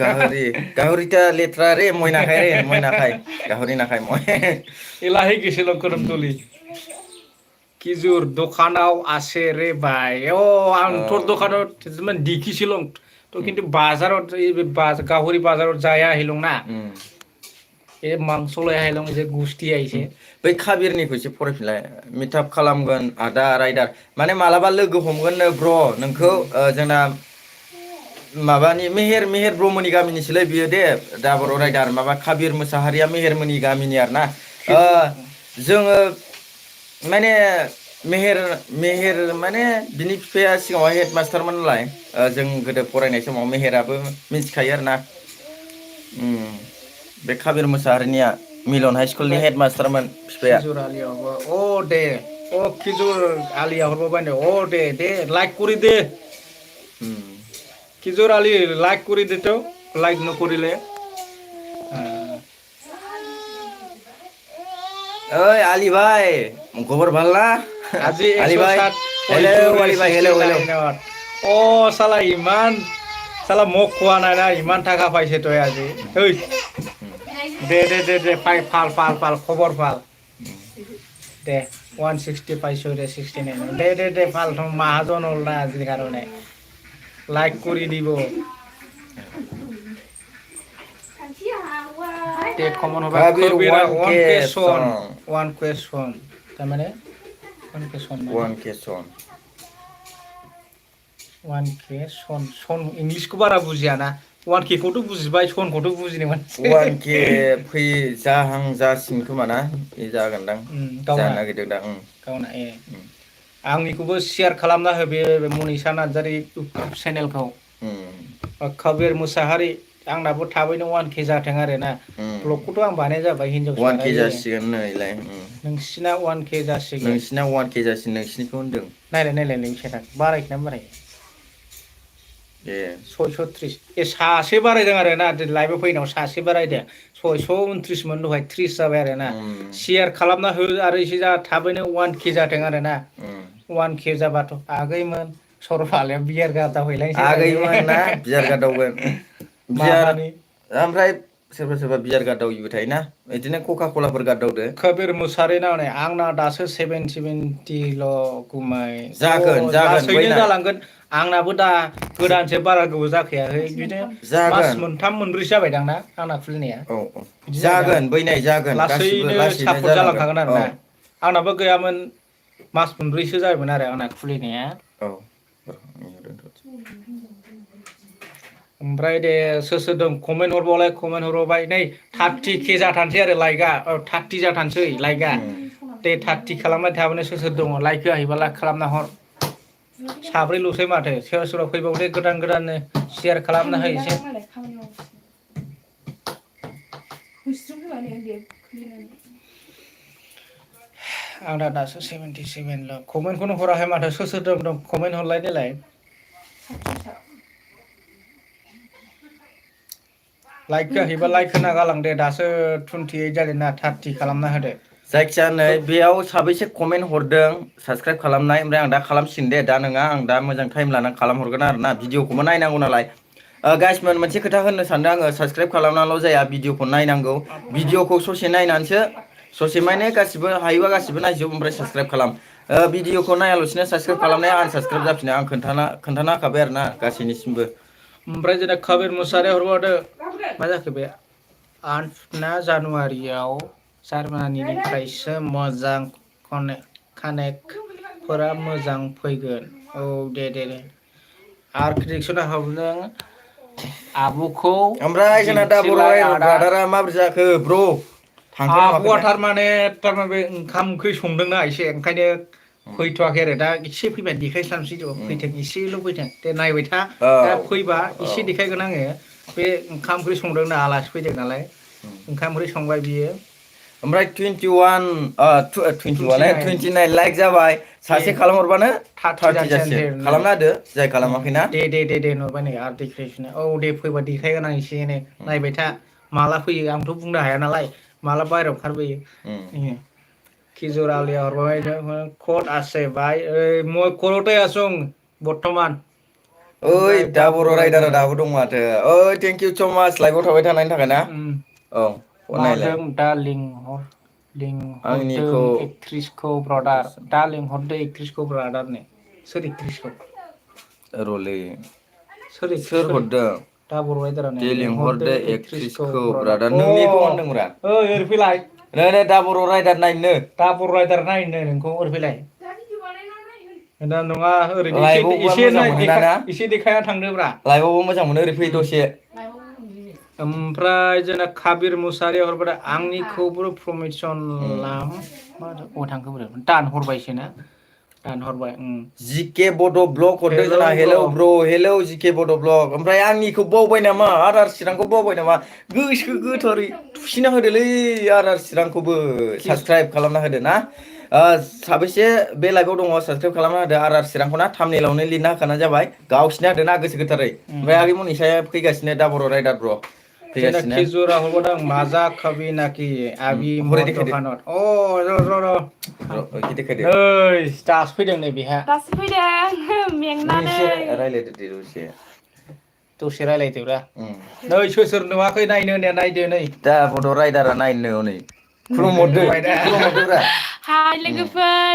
[SPEAKER 1] गाहरिटा लेथ्रा रे মই नाखाय रे মই नाखाय गाहरि नाखाय মই
[SPEAKER 2] एलाहे गेसेलं कोदम तुलि खिजुर दखानाव आसे रे भाई आं তোর দোকানত মানে দেখিছিলাম তো কিন্তু বাজারত গাহরি বাজারত যায় আহিলং না मांस लय আহিলং যে गुस्ति आइसे
[SPEAKER 1] बै काबिरनिखौ एसे फरायफिनलाय मिटाप खालामगोन आदा राइडार माने मालाबा लोगो हमगोन नो ब्र' नोंखौ जोंना माबानि मेहेर ब्रह्मनि गामिनिसोलै बियो दे दा बर' राइडार माबा काबिर मुसाहारिया मेहेरमोननि गामिनि आरोना जोङो माने मेहेर माने बिनि बिफाया सिगाङाव हेडमास्टारमोन नालाय जों गोदो फरायनाय समाव मेहेराबो मिथिखायो आरोना बे काबिर मुसाहारिनिया मिलन हाइ स्कुलनि हेडमास्टारमोन बिफाया
[SPEAKER 2] खिजुर आलिया दे खिजुर आलिया हरबाय दे लाइक करि दे खिजुर आलि लाइक करि दे तो लाइक न करिले
[SPEAKER 1] ओइ आली भाई खबर ভাল না
[SPEAKER 2] আজি
[SPEAKER 1] आली भाई हेलो आली भाई हेलो
[SPEAKER 2] साला इमान साला मख'आ ना इमान थाखा पाइसे तो আজি ओइ दे फाल खबर फाल दे 160 পাইছো দে 69 দে ফাল তো মাহাজন হল না আজিৰ কাৰণে লাইক কৰি দিব তে কমন হবে কবিরা 1 question তার মানে 1 question 1k son इंग्लिश को बारा बुजिया ना 1k खौथ' बुजिबाय sonखौथ' बुजिनो मोन
[SPEAKER 1] 1k फै जाहां जासिन खोमा ना ए जागोनदां जानो नागिरदों दां
[SPEAKER 2] गावना ए आंनिखौबो शेयार खालामना हो बे मनिषा नार्जारि इउटिउब चेनेलखौ कबीर मुसाहारि आंनाबो थाबैनो 1k जाथों आरो ना ब्लगखौथ' आं बानाय जाबाय हिनजावसा
[SPEAKER 1] 1k जासिगोन नैलाय
[SPEAKER 2] नोंसिना 1k जासिगोन
[SPEAKER 1] नोंसिना 1k जासिगोन नोंसिनिखौ होनदों
[SPEAKER 2] नायलाय नोंसिना बारायखोना बाराय
[SPEAKER 1] ए
[SPEAKER 2] 630 ए सासे बारायदों आरो ना लाइभआव फैनायाव सासे बारायदों 629 मोन दहाय 30 जाबाय आरो ना शेयार खालामना हो आरो एसे जा थाबैनो 1k जाथों आरो ना 1k जाबाथ' आगैमोन सरफालायाव बियार गादा होइलायसै
[SPEAKER 1] आगैमोन ना बियार गादावगोन बियार ओमफ्राय सोरबा बियार गादावइबो थायोना बिदिनो कका कलाफोर गादावदो
[SPEAKER 2] कबीर मुसाहारि ना आंना दासो 70 ल' गुमाय
[SPEAKER 1] जागोन
[SPEAKER 2] लासैनो जालांगोन आंनाबो दा गोदानसो बारा गोबाव जाखायाखै बिदिनो मास मोनथाम मोनब्रैसो जाबायदां ना आंना खुलिनाया
[SPEAKER 1] औ जागोन बैनाय जागोन
[SPEAKER 2] लासैनो सापर्ट जालांखागोन आरो ना आंनाबो गैयामोन मास मोनब्रैसो जाबायमोन आरो आंना खुलिनाया
[SPEAKER 1] औ
[SPEAKER 2] ओमफ्राय दे सोर दं कमेन्ट हरबावलाय नै 30k जाथानसै आरो लाइकआ 30 जाथानसै लाइकआ दे 30 खालामबाय थाबानो सोर दङ लाइक होआहैबा लाइक खालामना हर साब्रैल'सै माथो सोरबा फैबावदे गोदान शेयार खालामना हो एसे आंना दासो 77 ल' कमेन्टखौनो हराखै माथो सोर दं कमेन्ट हरलाय देलाय लाइक होआहैबा लाइक होना गालां दे दासो 28 जादों ना 30 खालामना होदो
[SPEAKER 1] जायखिया नै बेयाव साबैसे कमेन्ट हरदों साबस्क्राइब खालामनाय ओमफ्राय आं दा खालामसिगोन दे दा नङा आं दा मोजां टाइम लानानै खालामहरगोन आरो ना भिडिअखौबो नायनांगौ नालाय गाइसमोन मोनसे खोथा होननो सानदों आङो साबस्क्राइब खालामनाल' जाया भिडिअखौ नायनांगौ भिडिअखौ ससे नायनानैसो ससे माने गासिबो हायोबा गासिबो नायजोब ओमफ्राय साबस्क्राइब खालाम भिडिअखौ नायालासिनो साबस्क्राइब खालामनाया आनसाबस्क्राइब जाफिनो आं खोन्थाना होखाबाय आरो ना गासैनिसिमबो ओमफ्राय
[SPEAKER 2] जोंना कबीर मुसाहारि हरबावदो मा जाखो बे 8 जानुवारियाव जार्मानिनिफ्रायसो मोजां कानेक्टफोरा मोजां फैगोन औ दे आर्किटेक्चर हाबदों आब'खौ
[SPEAKER 1] ओमफ्राय जोंना दा बर' रादारा माबोरै जाखो ब्र
[SPEAKER 2] आब'आ थारमाने बे ओंखाम ओंख्रि संदोंना एसे ओंखायनो फैथ'वाखै आरो दा एसे फैबाय देखायस्लामसै फैथों एसेल' फैथों दे नायबाय था दा फैबा एसे देखायगोन आङो बे ओंखाम ओंख्रि संदोंना आलासि फैदों नालाय ओंखाम ओंख्रि संबाय बियो
[SPEAKER 1] ओमफ्राय 29 लाइक जाबाय सासे खालामहरबानो 30 जासिगोन खालामना होदो जाय खालामाखैना
[SPEAKER 2] दे नुबाय नै आरो देखायफिनो औ दे फैबा देखायगोन आं एसे एनै नायबाय था माला फैयो आंथ' बुंनो हाया नालाय माला बाहेरायाव ओंखारबोयो खिजुर आलिया हरबाय कट আছে भाई মই কৰতে আছোঁ বৰ্তমান
[SPEAKER 1] ओइ दा बर' राइडारा दाबो दं माथो ओइ थेंक इउ स माच लाइभआव थाबाय थानायनि थाखाय ना औ
[SPEAKER 2] हरदों दा लिंहरदों एक्ट्रिसखौ ब्रादार दा लिंहरदो एक्ट्रिसखौ ब्रादारनो सोर एक्ट्रिसखौ
[SPEAKER 1] रलै सोर हरदों
[SPEAKER 2] दा बर' राइडारानो
[SPEAKER 1] दे लिंहरदो एक्ट्रिसखौ ब्रादार
[SPEAKER 2] नोंनिखौ
[SPEAKER 1] नोंनिखौ होनदोंब्रा
[SPEAKER 2] ओरै फैलाय
[SPEAKER 1] नै दा बर' राइडार नायनो
[SPEAKER 2] दा बर' राइडार नायनो नोंखौ ओरै फैलाय दा नङा ओरैनो एसे देखायना थांदोब्रा
[SPEAKER 1] लाइभआवबो मोजां मोनो ओरै फै दसे
[SPEAKER 2] ओमफ्राय जोंना कबीर मुसाहारि हरबाय आंनिखौबो प्रम'सन लाम मा थांखो दानहरबायसो ना दानहरबाय
[SPEAKER 1] जिके बड' ब्लग हरदों जोंना हेलौ ब्र हेलौ जिके बड' ब्लग ओमफ्राय आंनिखौ बावबाय नामा आदार चिरांखौ बावबाय नामा गोसो गोथारै थुसिना होदोलै आदार चिरांखौबो साबस्क्राइब खालामना होदो ना साबैसे बे लाइभआव दङ साबस्क्राइब खालामना होदो आदार चिरांखौ ना थाम्बनेइलावनो लिरना होखाना जाबाय गावसिना होदो ना गोसो गोथारै ओमफ्राय आगै मनिसाया फैगासिनो दा बर' राइडार ब्र फैगासिनो
[SPEAKER 2] खिजुरा हरबावदों माजा खबि नाकि आबि दखानाव नै दासो फैदों नै बेहा
[SPEAKER 3] दासो फैदों मेंनानै
[SPEAKER 1] रायलायदो दे दसे
[SPEAKER 2] दसे रायलायदोब्रा नै सोर नुवाखै नायनो ने नायदो नै
[SPEAKER 1] दा बड' राइडारा नायनो नै खुलुमहरदोब्रा
[SPEAKER 3] हाय लोगोफोर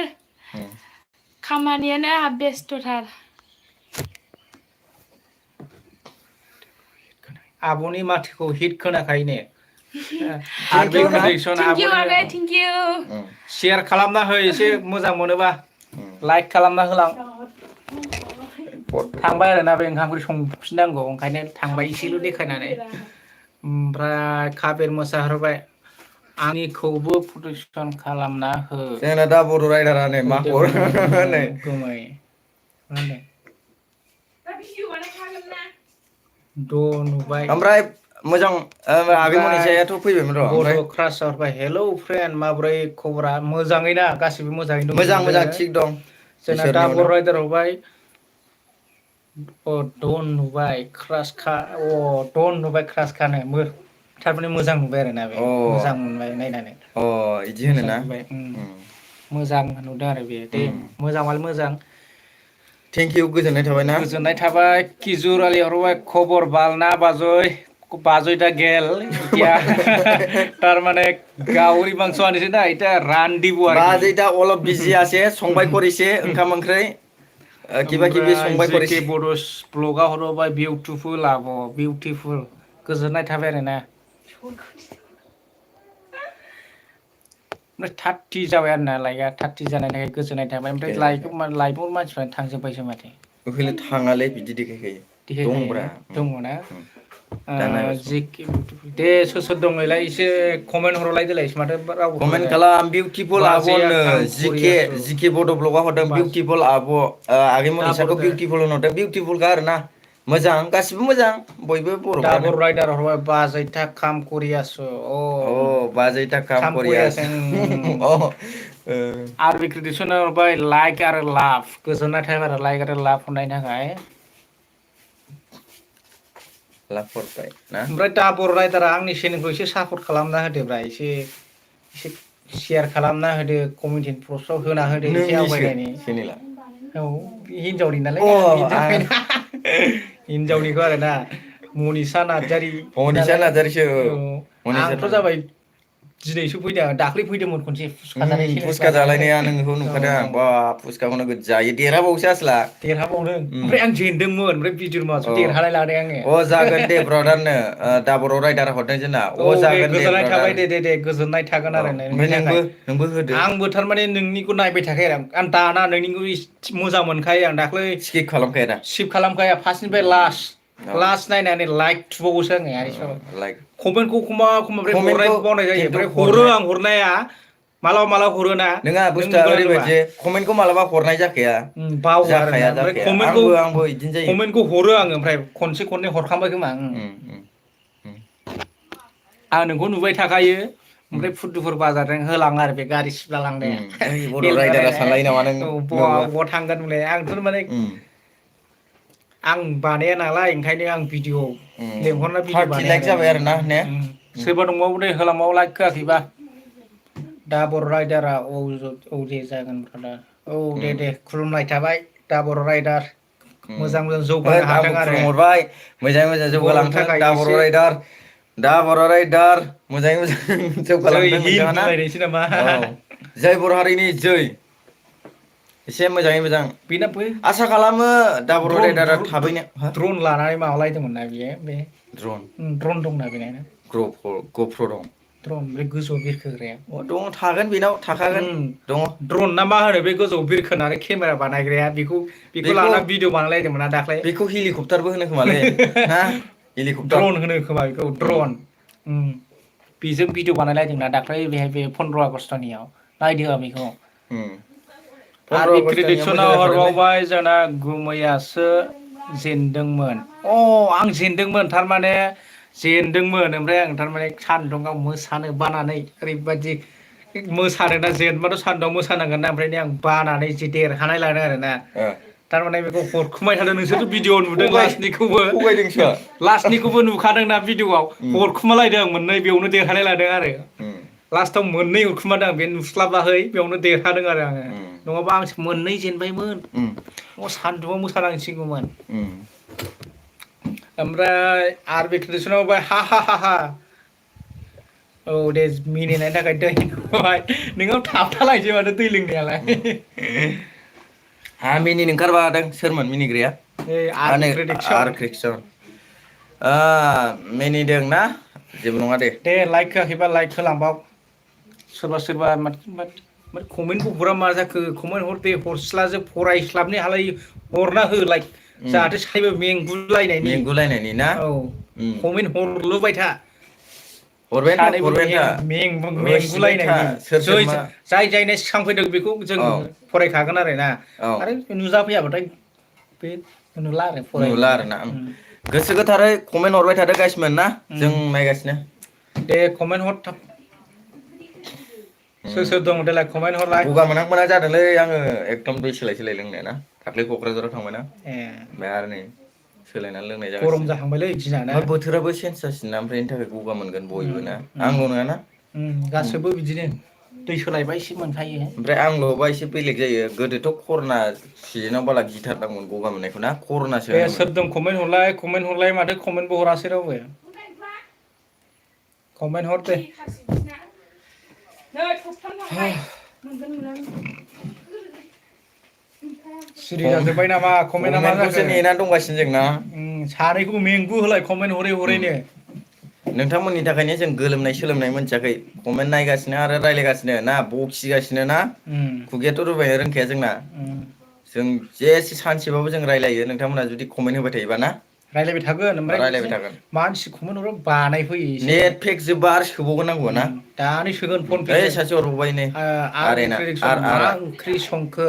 [SPEAKER 3] खामानियानो आंहा बेस्थ'थार
[SPEAKER 2] आब'नि माथोखौ हिट खोनाखायो ने
[SPEAKER 3] थेंक इउ आगै थेंक इउ
[SPEAKER 2] शेयार खालामना हो एसे मोजां मोनोबा लाइक खालामना होलां थांबाय आरोना बे ओंखाम ओंख्रि संफिननांगौ ओंखायनो थांबाय एसेल' देखायनानै ओमफ्राय काबेर मोसाहरबाय आंनिखौबो प्रटेकसन खालामना हो
[SPEAKER 1] जोंना दा बर' राइडारा नै मा हर नै
[SPEAKER 2] गोमै नुबाय
[SPEAKER 1] ओमफ्राय मोजां आगै मनिसायाथ' फैबायमोन र' ओमफ्राय
[SPEAKER 2] बड' क्रास हरबाय हेलौ फ्रेन्ड माबोरै खबरा मोजाङै ना गासिबो मोजाङै दं
[SPEAKER 1] मोजां थिग दं
[SPEAKER 2] जोंना दा बर' राइडार हरबाय डन नुबाय क्रास खानो थारमाने मोजां नुबाय आरोना बे मोजां मोनबाय नायनानै
[SPEAKER 1] इदि होनोना
[SPEAKER 2] मोजां नुदों आरो बेयो दे मोजाङालाय मोजां
[SPEAKER 1] थेंक इउ
[SPEAKER 2] गोजोननाय थाबाय किजुर आलि हरबाय खबर बालना बाजै दा गेल এতিয়া তারমানে গাউরি মাংস আনিছে না এটা রান্দিব আর কি
[SPEAKER 1] বাজै दा অলপ बिजि আছে संबाय करिसे ओंखाम ओंख्रै किबा किबि संबाय करिसे
[SPEAKER 2] बड'स ब्लगा हरबाय बिउटिफुल आब' बिउटिफुल गोजोननाय थाबाय आरोना ओमफ्राय 30 जाबाय आरोना लाइकआ 30 जानायनि थाखाय गोजोननाय थाबाय ओमफ्राय लाइभआव मानसिफ्रानो थांजोब्बायसो माथो
[SPEAKER 1] ओखैले थाङालै बिदि देखायखायो दंब्रा
[SPEAKER 2] दङना दे सोर दं नोंलाय एसे कमेन्ट हरलाय देलाय माथो रावबो
[SPEAKER 1] कमेन्ट खालाम बिउटिफुल आब'नो जिके बड' ब्लगआव हरदों बिउटिफुल आब' आगै मनिसाखौ बिउटिफुल होनहरदों बिउटिफुलखा आरोना मोजां गासिबो मोजां बयबो बर'फ्रानो
[SPEAKER 2] डाबर राइडार हरबाय बाजैथा खाम करियासो
[SPEAKER 1] बाजैथा खाम करियासो
[SPEAKER 2] आरो क्रेडिटसन हरबाय लाइक आरो लाभ गोजोननाय थाबाय आरो लाइक आरो लाभ हरनायनि थाखाय
[SPEAKER 1] लाफरबाय ना
[SPEAKER 2] ओमफ्राय डाबर राइडारा आंनि चेनेलखौ एसे सापर्ट खालामना होदोब्रा एसे शेयार खालामना होदो कमेन्ट पस्टआव होना होदो एसे आवगायनायनि
[SPEAKER 1] चेनेला
[SPEAKER 2] हिनजावनि नालाय हिनजावनिखौ आरोना मनिसा नार्जारिसो आंथ' जाबाय दिनैसो फैदों दाख्लै फैदोंमोन खनसे
[SPEAKER 1] फुसका जालायनाया नोंखौ नुखादों आं बा फुसकाखौ नोगोद जायो देरहाबावोसो आसला
[SPEAKER 2] देरहाबावदों ओमफ्राय आं जेनदोंमोन ओमफ्राय भिडिअ मासो देरहालाय लादों आङो
[SPEAKER 1] जागोन दे ब्रादारनो दाबर राइडार हरदों जोंना जागोन दे
[SPEAKER 2] गोजोननाय थाबाय दे गोजोननाय थागोन आरो
[SPEAKER 1] नोंबो होदो
[SPEAKER 2] आंबो थारमाने नोंनिखौ नायबाय थाखायो आं दाना नोंनिखौ मोजां मोनखायो आं दाख्लै
[SPEAKER 1] स्किप खालामखाया
[SPEAKER 2] फार्स्टनिफ्राय लास्ट नायनानै लाइक थुबावोसो आङो
[SPEAKER 1] लाइक
[SPEAKER 2] कमेन्टखौ एखमबा हरनाय बावनाय जायो ओमफ्राय हरो आं हरनाया मालाबा हरो ना
[SPEAKER 1] नोंहा बुस्थुआ ओरैबायदि कमेन्टखौ मालाबा हरनाय जाखाया
[SPEAKER 2] बावो आरोना ओमफ्राय
[SPEAKER 1] आंबो इदिनो जायो
[SPEAKER 2] कमेन्टखौ हरो आङो ओमफ्राय खनसे खननै हरखांबाय खोमा आं नोंखौ नुबाय थाखायो ओमफ्राय फुदुफोर बाजारजों होलाङो आरो बे गारि सिबला लांनाया
[SPEAKER 1] बर' राइडारा सानलायो नामा नों
[SPEAKER 2] बहा थांगोन होनलाय आंथ' माने आं बानाया नालाय ओंखायनो आं भिडिअ लेंहरना भिडिअ बानाया
[SPEAKER 1] जाबाय आरो ना ने
[SPEAKER 2] सोरबा दंबावो दे होलांबावो लाइक होआखैबा दा बर' राइडारा दे जागोन ब्रादार दे खुलुमनाय थाबाय दा बर' राइडार मोजां जौगानो हाथों आरो
[SPEAKER 1] खुलुमहरबाय मोजाङै जौगालांथों दा बर' राइडार मोजाङै मोजां जौगालांथों नोंथाङा
[SPEAKER 2] नामा
[SPEAKER 1] जय बर' हारिनि जय एसे मोजाङै मोजां
[SPEAKER 2] बेना
[SPEAKER 1] आसा खालामो दा बर' राइडारा थाबैनो
[SPEAKER 2] ड्रन लानानै माबालायदोंमोन ना बियो बे ड्रन दंना बेना
[SPEAKER 1] गप्र दं
[SPEAKER 2] ड्रन बे गोजौआव बिरखोग्राया
[SPEAKER 1] दं थागोन बेनाव थाखागोन दङ
[SPEAKER 2] ड्रन ना मा होनो बे गोजौआव बिरखोनानै केमेरा बानायग्राया बेखौ लाना भिडिअ बानायलायदोंमोन ना दाख्लै
[SPEAKER 1] बेखौ हेलिकप्टारबो होनो खोमालै ना हेलिकप्टार
[SPEAKER 2] ड्रन होनो खोमा बेखौ ड्रन बेजों भिडिअ बानायलायदोंना दाख्लै बेहाय बे 15 आगस्टनियाव नायदो आं बेखौ आरो क्रेडिटसनाव हरबावबाय जोंना गुमैयासो जेनदोंमोन आं जेनदोंमोन थारमाने ओमफ्राय आं थारमाने सान्दुङाव मोसानो बानानै ओरैबायदि मोसानोना जेनबाथ' सान्दुङाव मोसानांगोन ना ओमफ्राय आं बानानै जि देरहानाय लादों आरोना थारमाने बेखौ हरखुमाय थादों नोंसोरथ' भिडिअ नुदों लास्टनिखौबो नुखादोंना भिडिअआव हरखुमालायदों आं मोननै बेयावनो देरहानाय लादों आरो लास्टाव मोननै हरखुमादों आं बे नुस्लाबाखै बेयावनो देरहादों आरो आङो नङाबा आं मोननै जेनबायमोन सान्दुङाव मोसानांसिगौमोन ओमफ्राय आरबि ट्रेडिसनाव बाय हा हा हा हा औ दे मिनिनायनि थाखाय दै होबाय नोंनाव थाबथालायसै माथो दै लोंनायालाय
[SPEAKER 1] मिनिनो ओंखारबादों सोरमोन मिनिग्राया
[SPEAKER 2] आरबि ट्रेडिसन
[SPEAKER 1] आर क्रिक्सन मिनिदों ना जेबो नङा
[SPEAKER 2] दे लाइक होआखैबा लाइक होलांबाव सोरबा सोरबा कमेन्टबो हरा मा जाखो कमेन्ट हर दे हरस्लाजों फरायस्लाबनो हालाय हरना हो लाइक जाहाथे सानैबो मेंगुलायनायनि
[SPEAKER 1] मेंगुलायनायनि ना
[SPEAKER 2] औ कमेन्ट हरलुबाय था
[SPEAKER 1] हरबायानो
[SPEAKER 2] सानैबो
[SPEAKER 1] था होसिबाय था
[SPEAKER 2] मेंगुलायनायनि
[SPEAKER 1] सोर सोर मा
[SPEAKER 2] जाय जायनो सिखां फैदों बेखौ जों
[SPEAKER 1] औ
[SPEAKER 2] फरायखागोन आरो ना
[SPEAKER 1] औ
[SPEAKER 2] आरो नुजाफैयाबाथाय बे नुला आरो
[SPEAKER 1] नुला
[SPEAKER 2] फरायनाया
[SPEAKER 1] आरोना गोसो गोथारै कमेन्ट हरबाय थादो गाइसमोन ना जों नायगासिनो
[SPEAKER 2] दे कमेन्ट हर थाब सोर सोर दं देलाय कमेन्ट हरलाय
[SPEAKER 1] गगा मोनहां जादोंलै आङो एकदम दै सोलाय सोलाय लोंनाया ना दाख्लै क'क्राझाराव थांबायना
[SPEAKER 2] ए
[SPEAKER 1] ओमफ्राय आरो नै सोलायनानै लोंनाय
[SPEAKER 2] गरम
[SPEAKER 1] जागासिनो
[SPEAKER 2] जाहांबायलै दिनाना
[SPEAKER 1] ओमफ्राय बोथोराबो चेन्ज जासिगोन ना ओमफ्राय बेनि थाखाय गगा मोनगोन बयबो ना आंल' नङाना
[SPEAKER 2] गासैबो बिदिनो दै सोलायबा एसे मोनखायो
[SPEAKER 1] ओमफ्राय आंल'बा एसे बेलेग जायो गोदोथ' कर'ना सिजोनाव बाला गिथारदोंमोन गगा मोननायखौ ना कर'नासो
[SPEAKER 2] दे
[SPEAKER 1] होनोमोन
[SPEAKER 2] सोर दं कमेन्ट हरलाय माथो कमेन्टबो हरासै रावबो कमेन्ट हर दे सिरि जाजोब्बाय नामा कमेन्टआ मा
[SPEAKER 1] कमेन्टखौसो
[SPEAKER 2] जाखो
[SPEAKER 1] नेनानै दंगासिनो जों ना
[SPEAKER 2] सानैखौबो मेंगु होलाय कमेन्ट हरै हरैनो
[SPEAKER 1] नोंथांमोननि थाखायनो जों गोलोमनाय सोलोमनाय मोनथियाखै कमेन्ट नायगासिनो आरो रायज्लायगासिनो ना बखिगासिनो ना खुगायाथ' रुबायनो रोंखाया जोंना जों जेसे सानसेबाबो जों रायलायो नोंथांमोना जुदि कमेन्ट होबाय थायोबा ना
[SPEAKER 2] रायलायबाय थागोन ओमफ्राय
[SPEAKER 1] रायलायबाय
[SPEAKER 2] बिदिनो
[SPEAKER 1] थागोन
[SPEAKER 2] मानसि कमेन्ट हरबा बानाय फैयो एसे
[SPEAKER 1] नेट पेक जोबबा आरो सोबावगोन नांगौ ना
[SPEAKER 2] दानो सोगोन फन
[SPEAKER 1] ओइ
[SPEAKER 2] पेजों
[SPEAKER 1] सासे हरबावबाय नै
[SPEAKER 2] आरबि
[SPEAKER 1] आरैना
[SPEAKER 2] ट्रेडिक्सन मा
[SPEAKER 1] आरआ
[SPEAKER 2] ओंख्रि संखो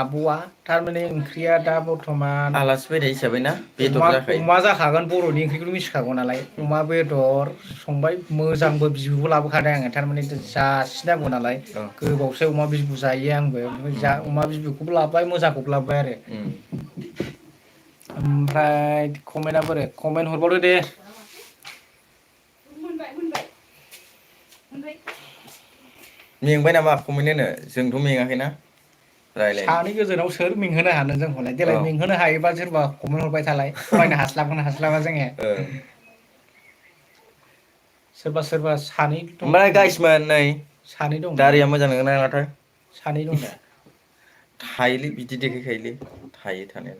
[SPEAKER 2] आब'आ थारमाने ओंख्रिया दा बर्थमान
[SPEAKER 1] आलासि फैनाय हिसाबै ना बेदर जाखायो
[SPEAKER 2] अमा जाखागोन बर'नि ओंख्रिखौथ' मिथिखागौ नालाय अमा बेदर संबाय मोजांबो बिबुबो लाबोखादों आङो थारमाने जासिनांगौ नालाय
[SPEAKER 1] औ
[SPEAKER 2] गोबावसै अमा बिबु जायो आंबो अमा बिबुखौबो लाबोबाय मोजांखौबो लाबोबाय आरो ओमफ्राय कमेन्टआ बोरो कमेन्ट हरबावदो दे
[SPEAKER 1] मेंबाय नामा कमेन्ट होनो जोंथ' मेङाखैना रायलायनो
[SPEAKER 2] सानै गोजोनाव सोर मेंहोनो हानो जोंखौलाय
[SPEAKER 1] औ
[SPEAKER 2] देलाय मेंहोनो हायोबा सोरबा कमेन्ट हरबाय थालाय फरायनो हास्लाबगोन हास्लाबा जोङो सोरबा सोरबा सानै दं
[SPEAKER 1] ओमफ्राय गाइसमोन नै
[SPEAKER 2] सानै दं दा
[SPEAKER 1] दारिया मोजां नोंगोना नङाथाय
[SPEAKER 2] सानै दं दा
[SPEAKER 1] थायोलै बिदि देखायखायोलै थायो थानाया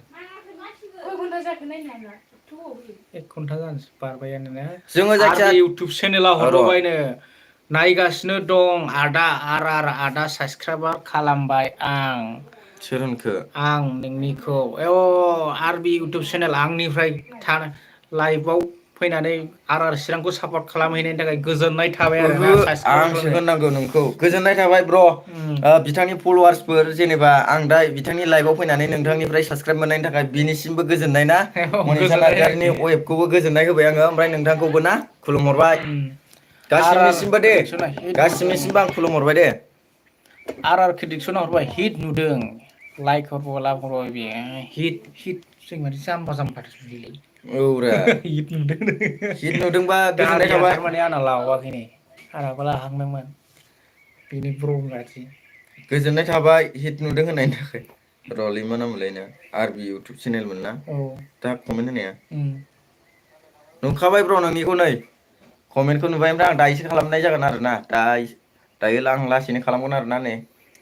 [SPEAKER 2] एक घन्टा जानोसै बारबायानो ना
[SPEAKER 1] जोङो
[SPEAKER 2] आरो
[SPEAKER 1] जायखिया
[SPEAKER 2] बे इउटुब चेनेलाव
[SPEAKER 1] र'
[SPEAKER 2] हरबावबायनो नायगासिनो दं आदा आदा साबसक्राइबार खालामबाय आं
[SPEAKER 1] सोर होनखो
[SPEAKER 2] आं नोंनिखौ आर बि इउटुब चेनेल आंनिफ्राय लाइभआव फैनानै आर चिरांखौ सापर्ट खालामहैनायनि थाखाय गोजोननाय थाबाय
[SPEAKER 1] ओहो
[SPEAKER 2] आरोना साबसक्राइबार
[SPEAKER 1] आंसो
[SPEAKER 2] खालामनाय
[SPEAKER 1] होननांगौ नोंखौ गोजोननाय थाबाय ब्र बिथांनि फल'वार्सफोर जेनेबा आं दा बिथांनि लाइभआव फैनानै नोंथांनिफ्राय साबसक्राइब मोननायनि थाखाय बिनिसिमबो गोजोननाय ना मनिसा
[SPEAKER 2] गोजोननाय
[SPEAKER 1] नार्जारिनि वेबखौबो गोजोननाय होबाय आङो ओमफ्राय नोंथांखौबो ना खुलुमहरबाय
[SPEAKER 2] आर
[SPEAKER 1] गासिनिसिमबो दे
[SPEAKER 2] प्रेडिक्सना हिट नुदों
[SPEAKER 1] गासिनिसिमबो आं खुलुमहरबाय दे
[SPEAKER 2] आर प्रेडिक्सना हरबाय हिट नुदों लाइक हरबाय बेयो हिट जों माने जाम्बा जाम्बालै
[SPEAKER 1] औब्रा
[SPEAKER 2] हिट नुदों
[SPEAKER 1] हिट नुदोंबा गोजोननाय
[SPEAKER 2] दारिया
[SPEAKER 1] थाबाय
[SPEAKER 2] थारमाने आंना लाबावाखै नै आंनाबो लाहांदोंमोन बेनि ब्र
[SPEAKER 1] गोजोननाय थाबाय हिट नुदों होननायनि थाखाय रलै मा नाममोनलाय ना आर बि इउटुब चेनेलमोन ना
[SPEAKER 2] औ
[SPEAKER 1] दा कमेन्ट होनाया नुखाबाय ब्र नोंनिखौ नै कमेन्टखौ नुबाय ओमफ्राय आं दायोसो खालामनाय जागोन आरो ना दायो आं लासैनो खालामगोन आरोना नै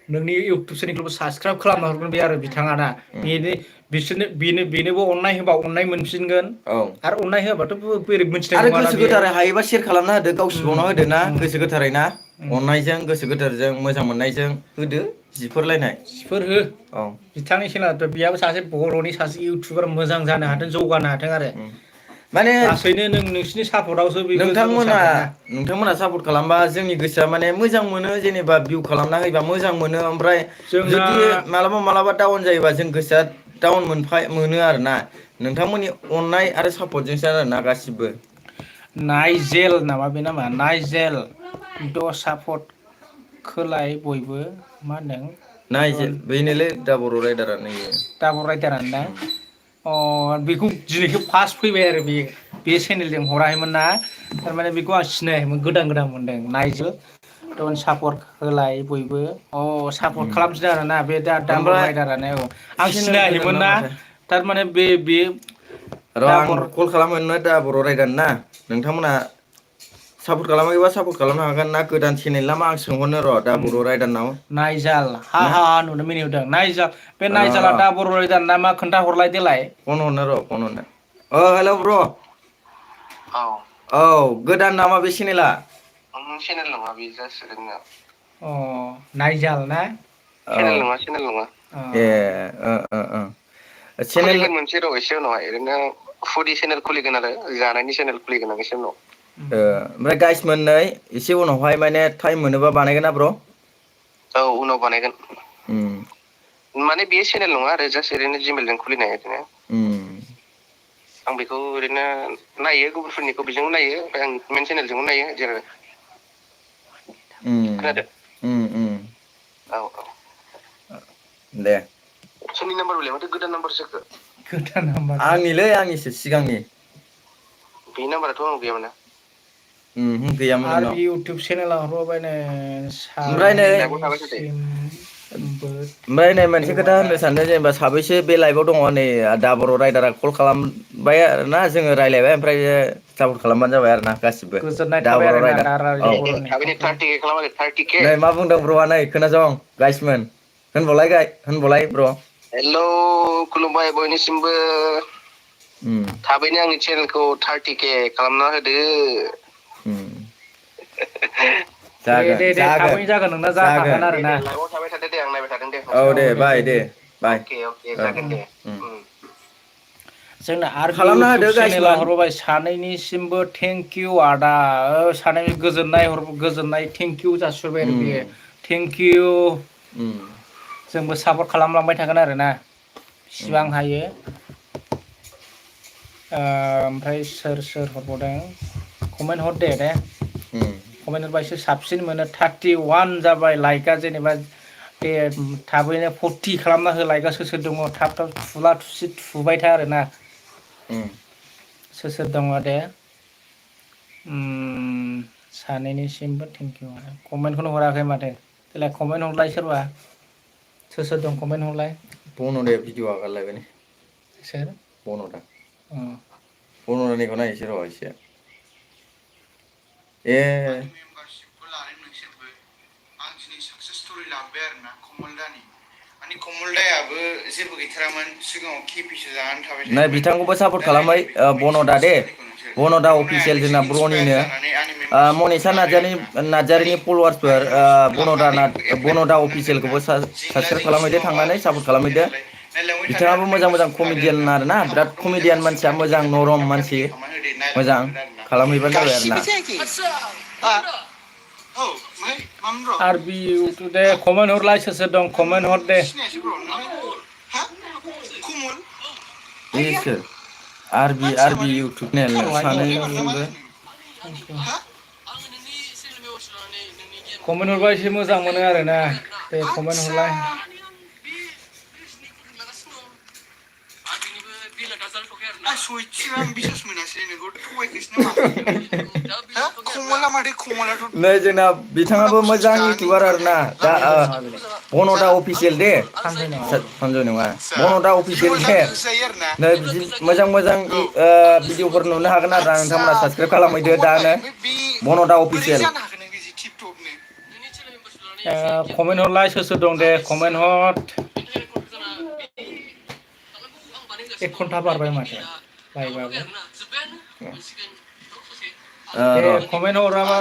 [SPEAKER 2] नोंनि इउटुब चेनेलखौबो साबसक्राइब खालामना हरगोन बे आरो बिथाङा ना बेनोबो अननाय होबा अननाय मोनफिनगोन
[SPEAKER 1] औ
[SPEAKER 2] आरो अननाय होआबाथ' बोरै मोनथिनाय
[SPEAKER 1] आरो
[SPEAKER 2] नङाना
[SPEAKER 1] गोसो
[SPEAKER 2] बेयो
[SPEAKER 1] गोथारै हायोबा सेयार खालामना होदो गाव सिबावना होदो ना गोसो गोथारै ना अननायजों गोसो गोथारजों मोजां मोननायजों होदो जिफोरलायनाय
[SPEAKER 2] सिफोर हो
[SPEAKER 1] औ
[SPEAKER 2] बिथांनि चेनेलाथ' बेयाबो सासे बर'नि सासे इउटुबार मोजां जानो हाथों जौगानो हाथों आरो
[SPEAKER 1] माने
[SPEAKER 2] लासैनो नोंसिनि सापर्टआवसो बेबो
[SPEAKER 1] नोंथांमोना
[SPEAKER 2] जौगासारगोन ना
[SPEAKER 1] सापर्ट खालामबा जोंनि गोसोआ माने मोजां मोनो जेनेबा भिउ खालामना होयोबा मोजां मोनो ओमफ्राय
[SPEAKER 2] जोंना
[SPEAKER 1] जुदि मालाबा डाउन जायोबा जों गोसोआ डाउन मोनो आरोना नोंथांमोननि अननाय आरो सापर्टजोंसो आरोना गासिबो
[SPEAKER 2] नायजेल नामा बे नामा नायजेल द सापर्ट खोलाय बयबो मा होनदों
[SPEAKER 1] नायजेल बेनोलै दा बर' रायदारानो इयो
[SPEAKER 2] डाबर रायदारानो ना बेखौ दिनैसो फार्स्ट फैबाय आरो बे चेनेलजों हराखैमोन ना थारमाने बेखौ आं सिनायाखैमोन गोदान मोनदों नायजोल सापर्ट होलाय बयबो सापर्ट खालामफिनदों आरोना बे दा डाबर
[SPEAKER 1] ओमफ्राय
[SPEAKER 2] रायदारानो आं
[SPEAKER 1] चेनेल
[SPEAKER 2] सिनायाखैमोन
[SPEAKER 1] गोदान
[SPEAKER 2] ना
[SPEAKER 1] माथो
[SPEAKER 2] थारमाने बे
[SPEAKER 1] र' आं कल खालामगोन ना दा बर' रायदार ना नोंथांमोना सापर्ट खालामाखैबा सापर्ट खालामनो हागोन ना गोदान चेनेल नामा आं सोंहरनो र' दा बर' रायदारनाव
[SPEAKER 2] नायजाल हा नुदों मिनिदों नायजाल बे
[SPEAKER 1] र'
[SPEAKER 2] नायजाला दा बर' रायदार ना मा खोन्थाहरलाय देलाय
[SPEAKER 1] फन हरनो र' फन हरनो हेलौ ब्र'
[SPEAKER 4] औ
[SPEAKER 1] औ गोदान नामा बे चेनेला
[SPEAKER 4] चेनेल नङा बे जास्ट ओरैनो
[SPEAKER 2] अ नायजाल ना
[SPEAKER 4] चेनेल नङा
[SPEAKER 1] ए चेनेल
[SPEAKER 4] खुलिगोन मोनसे र' एसे उनावहाय ओरैनो फुडि चेनेल खुलिगोन आरो जानायनि चेनेल खुलिगोन आं एसे उनाव
[SPEAKER 1] ओमफ्राय गाइस मोननै एसे उनावहाय माने टाइम मोनोबा बानायगोन ना ब्र'
[SPEAKER 4] औ उनाव बानायगोन माने बेयो चेनेल नङा आरो जास्ट ओरैनो जिमेलजों खुलिनाय ओरैनो आं बेखौ ओरैनो नायो गुबुनफोरनिखौ बेजोंबो नायो ओमफ्राय आं मेन चेनेलजोंबो नायो जेरै खोनादों औ
[SPEAKER 1] दे
[SPEAKER 4] सोरनि नाम्बार बिलाय माथो गोदान नाम्बार सोखो
[SPEAKER 2] गोदान नाम्बार
[SPEAKER 1] आंनिलै आंनिसो सिगांनि
[SPEAKER 4] बे नाम्बाराथ' आंनाव गैयामोन
[SPEAKER 1] गैयामोन
[SPEAKER 2] आरो
[SPEAKER 1] नोंनाव
[SPEAKER 2] बे इउटुब चेनेलाव हरबायनो
[SPEAKER 1] ओमफ्राय नै ओमफ्राय नै मोनसे खोथा होननो सानदों जेनेबा साबैसे बे लाइभआव दङ नै दा बर' रायदारा कल खालामबाय आरोना जोङो रायज्लायबाय ओमफ्राय सापर्ट खालामबानो जाबाय आरो ना गासिबो
[SPEAKER 2] गोजोननाय
[SPEAKER 1] दा
[SPEAKER 2] थाबाय
[SPEAKER 1] बर'
[SPEAKER 2] आरोना
[SPEAKER 1] रायदार
[SPEAKER 2] दा
[SPEAKER 1] औ
[SPEAKER 2] बर'नि
[SPEAKER 4] थाबैनो 30K खालामाखै 30K
[SPEAKER 1] नै मा बुंदों ब्र'आ नै खोनासं गाइसमोन होनबावलाय ब्र'
[SPEAKER 4] हेल' खुलुमबाय बयनिसिमबो थाबैनो आंनि चेनेलखौ 30K खालामना होदो
[SPEAKER 2] दे थाबैनो जागोन नोंना जाखागोन आरो ना
[SPEAKER 4] लाइभआव थाबाय थादो दे आं नायबाय थादों दे
[SPEAKER 1] औ दे बाय बाय
[SPEAKER 4] अके जागोन दे
[SPEAKER 2] जोंना आरो बे
[SPEAKER 1] खालामना
[SPEAKER 2] इउटुब
[SPEAKER 1] होदो
[SPEAKER 2] चेनेलाव
[SPEAKER 1] गाइसमोन
[SPEAKER 2] हरबाय सानैनिसिमबो थेंक इउ आदा सानै गोजोननाय थेंक इउ जासिहरबाय आरो बेयो थेंक इउ जोंबो सापर्ट खालामलांबाय थागोन आरोना बिसिबां हायो ओमफ्राय सोर हरबावदों कमेन्ट हर दे कमेन्ट हरबा एसे साबसिन मोनो 31 जाबाय लाइकआ जेनेबा दे थाबैनो 40 खालामना हो लाइकआ सोर दङ थाब थुला थुसि थुबाय था आरोना सोर दङ दे सानैनिसिमबो थेंक इउ आरो कमेन्टखौनो हराखै माथो देलाय कमेन्ट हरलाय सोरबा सोर दं कमेन्ट हरलाय
[SPEAKER 1] बन'दे भिडिअ आगारलायबाय नै
[SPEAKER 2] सोर
[SPEAKER 1] बन'दा बन'दानिखौ नायनोसै र' एसे ए
[SPEAKER 5] मेम्बारशिपखौ लानो नोंसोरबो आं दिनै साक्सेस स्ट'रि लाबोबाय आरोना कमलदानि माने कमलदायाबो जेबो गैथारामोन सिगाङाव केपिसो जानानै थाबाय
[SPEAKER 1] नै
[SPEAKER 5] थायोमोन
[SPEAKER 1] बिथांखौबो सापर्ट
[SPEAKER 5] दा
[SPEAKER 1] खालामबाय
[SPEAKER 5] नायनानै बेखौ
[SPEAKER 1] बन'दा दे बन'दा
[SPEAKER 5] कमलदाया
[SPEAKER 1] अफिसियेल जोंना
[SPEAKER 5] नोंसोर इन्सपायार
[SPEAKER 1] ब्र'निनो
[SPEAKER 5] जानानै आंनि मेम्बारशिपखौ
[SPEAKER 1] मनिसा
[SPEAKER 5] लाबाय आरोना माने
[SPEAKER 1] नार्जारिनि फल'वार्सफोर
[SPEAKER 5] आंनि मेम्बारशिपखौ लानानै एप्लाइ
[SPEAKER 1] बन'दा
[SPEAKER 5] खालामनांगोन ना
[SPEAKER 1] अफिसियेलखौबो
[SPEAKER 5] जेंला
[SPEAKER 1] साबसक्राइब
[SPEAKER 5] जेंसि
[SPEAKER 1] खालामहैदो
[SPEAKER 5] मावा
[SPEAKER 1] थांनानै सापर्ट
[SPEAKER 5] बेफोरखौ
[SPEAKER 1] खालामहैदो
[SPEAKER 5] नालाय नायलांबाय थादो
[SPEAKER 1] बिथाङाबो
[SPEAKER 5] आरो
[SPEAKER 1] मोजां
[SPEAKER 5] मेम्बारशिपखौ लादो
[SPEAKER 1] कमेडियान
[SPEAKER 5] आरोना
[SPEAKER 1] आरोना बिराद
[SPEAKER 5] खामानिखौथ' मोजां
[SPEAKER 1] कमेडियान
[SPEAKER 5] गासिबो
[SPEAKER 1] मानसिया
[SPEAKER 5] थार्टिके
[SPEAKER 1] मोजां
[SPEAKER 5] जादों
[SPEAKER 1] नरम
[SPEAKER 5] थाब
[SPEAKER 1] मानसि
[SPEAKER 5] थार्टिके खालामना होदो
[SPEAKER 1] मोजां
[SPEAKER 5] नायलांबाय थादो आरोना
[SPEAKER 1] खालामहैबानो जाबाय आरोना
[SPEAKER 5] औ ओमफ्राय मामोन र'
[SPEAKER 2] आरो बि दे कमेन्ट हरलाय सोर दं कमेन्ट हर दे
[SPEAKER 5] सिनायासै ब्र' नोंलाय हा कमल
[SPEAKER 1] इसोर आरबि
[SPEAKER 5] मानसिया माथो
[SPEAKER 1] इउटुब चेनेल
[SPEAKER 5] लेबार ना मा
[SPEAKER 1] सानैनिसिमबो
[SPEAKER 5] जाखो हा
[SPEAKER 2] कमेन्ट हरबा एसे मोजां मोनो आरोना दे कमेन्ट
[SPEAKER 5] आदसा
[SPEAKER 2] हरलाय
[SPEAKER 5] सयथिबो आं बिसास मोनासै नोंखौ थगायखोसो ना माखो हा कमला माथो कमलाथ'
[SPEAKER 1] नै जोंना
[SPEAKER 5] कमला
[SPEAKER 1] बिथाङाबो मोजां
[SPEAKER 5] बसुमतानि
[SPEAKER 1] इउटुबार
[SPEAKER 5] ब्रान्ड
[SPEAKER 1] आरोना दा
[SPEAKER 2] सानजय नङा बेलाय
[SPEAKER 1] बन'दा अफिसियेल दे
[SPEAKER 2] सानजय नङा
[SPEAKER 1] सनजय नङा
[SPEAKER 5] आदसा
[SPEAKER 1] बन'दा अफिसियेल
[SPEAKER 5] मोजां
[SPEAKER 1] दे
[SPEAKER 5] भिउस जायो आरो ना
[SPEAKER 1] नै बिदि मोजां
[SPEAKER 5] औ
[SPEAKER 1] भिडिअफोर नुनो हागोन आरो ना
[SPEAKER 5] आदसा
[SPEAKER 1] नोंथांमोना साबसक्राइब
[SPEAKER 5] ओमफ्राय
[SPEAKER 1] खालामहैदो
[SPEAKER 5] खबरलाय
[SPEAKER 1] दानो
[SPEAKER 5] ओमफ्राय बे
[SPEAKER 1] बन'दा
[SPEAKER 5] बोरै
[SPEAKER 1] अफिसियेल
[SPEAKER 5] जानो हाखो नों बिदि टिपटपनो
[SPEAKER 2] कमेन्ट हरलाय सोर दं दे कमेन्ट हर 1 घन्टा बारबाय माथो लाइभआबो दे
[SPEAKER 1] र'
[SPEAKER 2] कमेन्ट हराबा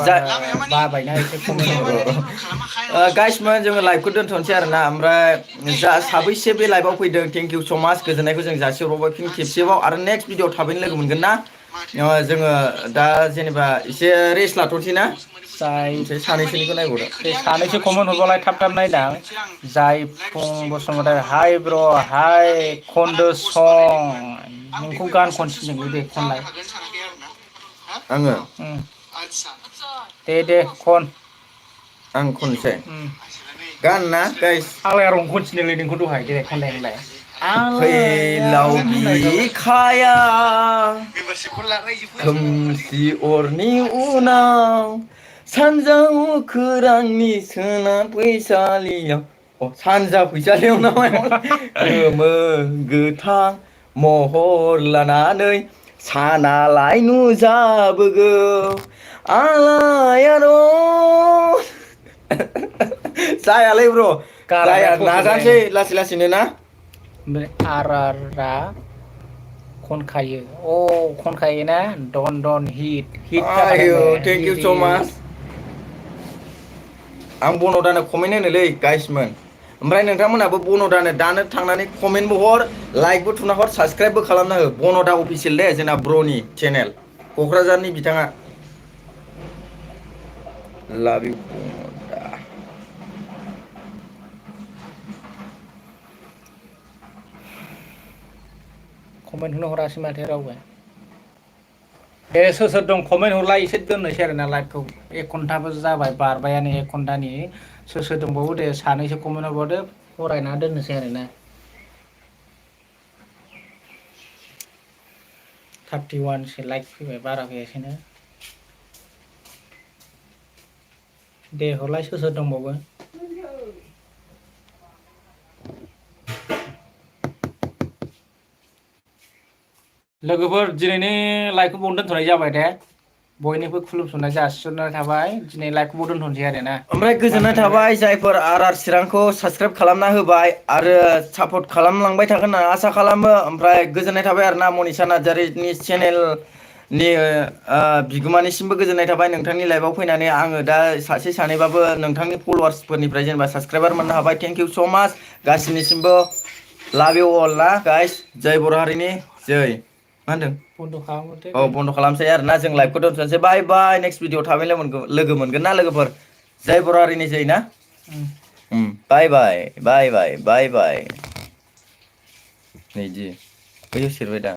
[SPEAKER 1] जा
[SPEAKER 5] लामाया माने
[SPEAKER 2] बाबायना एसे
[SPEAKER 5] नों
[SPEAKER 2] कमेन्ट
[SPEAKER 5] गैयाबा
[SPEAKER 2] हरनो
[SPEAKER 5] नों इगनर खालामाखाया नङा
[SPEAKER 1] गाइसमोन जोङो लाइभखौ दोन्थ'नोसै आरो ना ओमफ्राय
[SPEAKER 5] नै
[SPEAKER 1] साबैसे बे लाइभआव फैदों थेंक इउ स' माच गोजोननायखौ जों जासिहरबाय फिन
[SPEAKER 5] आदसा
[SPEAKER 1] खेबसेबाव आरो नेक्स्ट भिडिअ थाबैनो लोगो मोनगोन ना
[SPEAKER 5] माथो
[SPEAKER 1] जोङो दा जेनेबा एसे रेस्ट लाथ'नोसै ना
[SPEAKER 2] जाय
[SPEAKER 1] ओमफ्राय
[SPEAKER 5] थारमाने
[SPEAKER 1] सानैसोनिखौ नायबावदो
[SPEAKER 5] बे
[SPEAKER 2] बे
[SPEAKER 5] खोथाया आंजों
[SPEAKER 2] सानैसो
[SPEAKER 5] माबा
[SPEAKER 2] कमेन्ट
[SPEAKER 5] सफैदों
[SPEAKER 2] हरबालाय थाब
[SPEAKER 5] आरोना
[SPEAKER 2] थाब नायदां
[SPEAKER 5] मोनसे आं लाइभ
[SPEAKER 2] जायफुं
[SPEAKER 5] स्ट्रिम
[SPEAKER 2] बसुमतारी हाय
[SPEAKER 5] खालामहांदोंमोन
[SPEAKER 2] ब्र' हाय
[SPEAKER 5] खालामनानै आरो
[SPEAKER 2] खन्द
[SPEAKER 5] आं पस्ट बानायदोंमोन
[SPEAKER 2] सं
[SPEAKER 5] आं
[SPEAKER 2] नोंखौ
[SPEAKER 5] बेखौ
[SPEAKER 2] गान
[SPEAKER 5] एफा
[SPEAKER 2] खनसिनदोंलै
[SPEAKER 5] साक्सेसफुल
[SPEAKER 2] दे खनलाय
[SPEAKER 5] जानो हागोन सानाखै आरोना हा
[SPEAKER 1] आङो
[SPEAKER 5] आदसा
[SPEAKER 2] दे खन
[SPEAKER 1] आं खनसै गान ना गाइस
[SPEAKER 2] आलायारन खनसिनदोंलै नोंखौ दहाय दे खनलाय होनलाय
[SPEAKER 1] फैलाव
[SPEAKER 2] आलायारन होननायखौ
[SPEAKER 1] बिखाया
[SPEAKER 5] मेम्बारशिपखौ रायजोफोर
[SPEAKER 1] खोमसि अरनि उनाव सानजा अखोरांनि सोनाब फैसालियाव सानजा फैसालियाव ना मायाव गोमो गोथां महर लानानै सानालाय नुजाबोगौ आलायारन जायालै ब्र जाया नाजानोसै लासै लासैनो ना
[SPEAKER 2] ओमफ्राय आरारा खनखायो खनखायो ना डन हिट
[SPEAKER 1] आयौ थेंक इउ स माच आं बन' दानो कमेन्ट होनोलै गाइसमोन ओमफ्राय नोंथांमोनहाबो बन' दानो थांनानै कमेन्टबो हर लाइकबो थुना हर साबसक्राइबबो खालामना हो बन'दा अफिसियेल दे जोंना ब्र'नि चेनेल क'क्राझारनि बिथाङा लाभ इउ बन'दा
[SPEAKER 2] कमेन्ट होनो हरासै माथो रावबो दे सोर दं कमेन्ट हरलाय एसे दोननोसै आरोना लाइभखौ 1 घन्टाबो जाबाय बारबायानो 1 घन्टानि सोर दंबावो दे सानैसो कमेन्ट हरबावदो फरायना दोननोसै आरोना 31 सो लाइक फैबाय बारा फैयासैनो दे हरलाय सोर दंबावो लोगोफोर दिनैनि लाइभखौ बावनो दोनथ'नाय जाबाय दे बयनिबो खुलुमसननाय जासिहरनाय थाबाय दिनै लाइभखौ दोनथ'नोसै आरोना
[SPEAKER 1] ओमफ्राय गोजोननाय थाबाय जायफोर आर चिरांखौ साबसक्राइब खालामना होबाय आरो सापर्ट खालामलांबाय थागोन होनना आसा खालामो ओमफ्राय गोजोननाय थाबाय आरोना मनिसा नार्जारिनि चेनेलनि बिगोमानिसिमबो गोजोननाय थाबाय नोंथांनि लाइभआव फैनानै आङो दा सासे सानैबाबो नोंथांनि फलोवार्सफोरनिफ्राय जेनेबा साबसक्राइबार मोननो हाबाय थेंक इउ स माच गासिनिसिमबो लाभ इउ अल ना गाइस जय बर' हारिनि जय मा होनदों
[SPEAKER 2] बन्द' खालामहरदो
[SPEAKER 1] औ बन्द' खालामसै आरोना जों लाइभखौ दोनथ'नोसै बाय बाय नेक्स्ट भिडिअ थाबैनो लोगो मोनगोन ना लोगोफोर जय बर' हारिनि जय ना बाय बाय बाय बाय बाय बाय नैदि बैयाव सेरबाय दा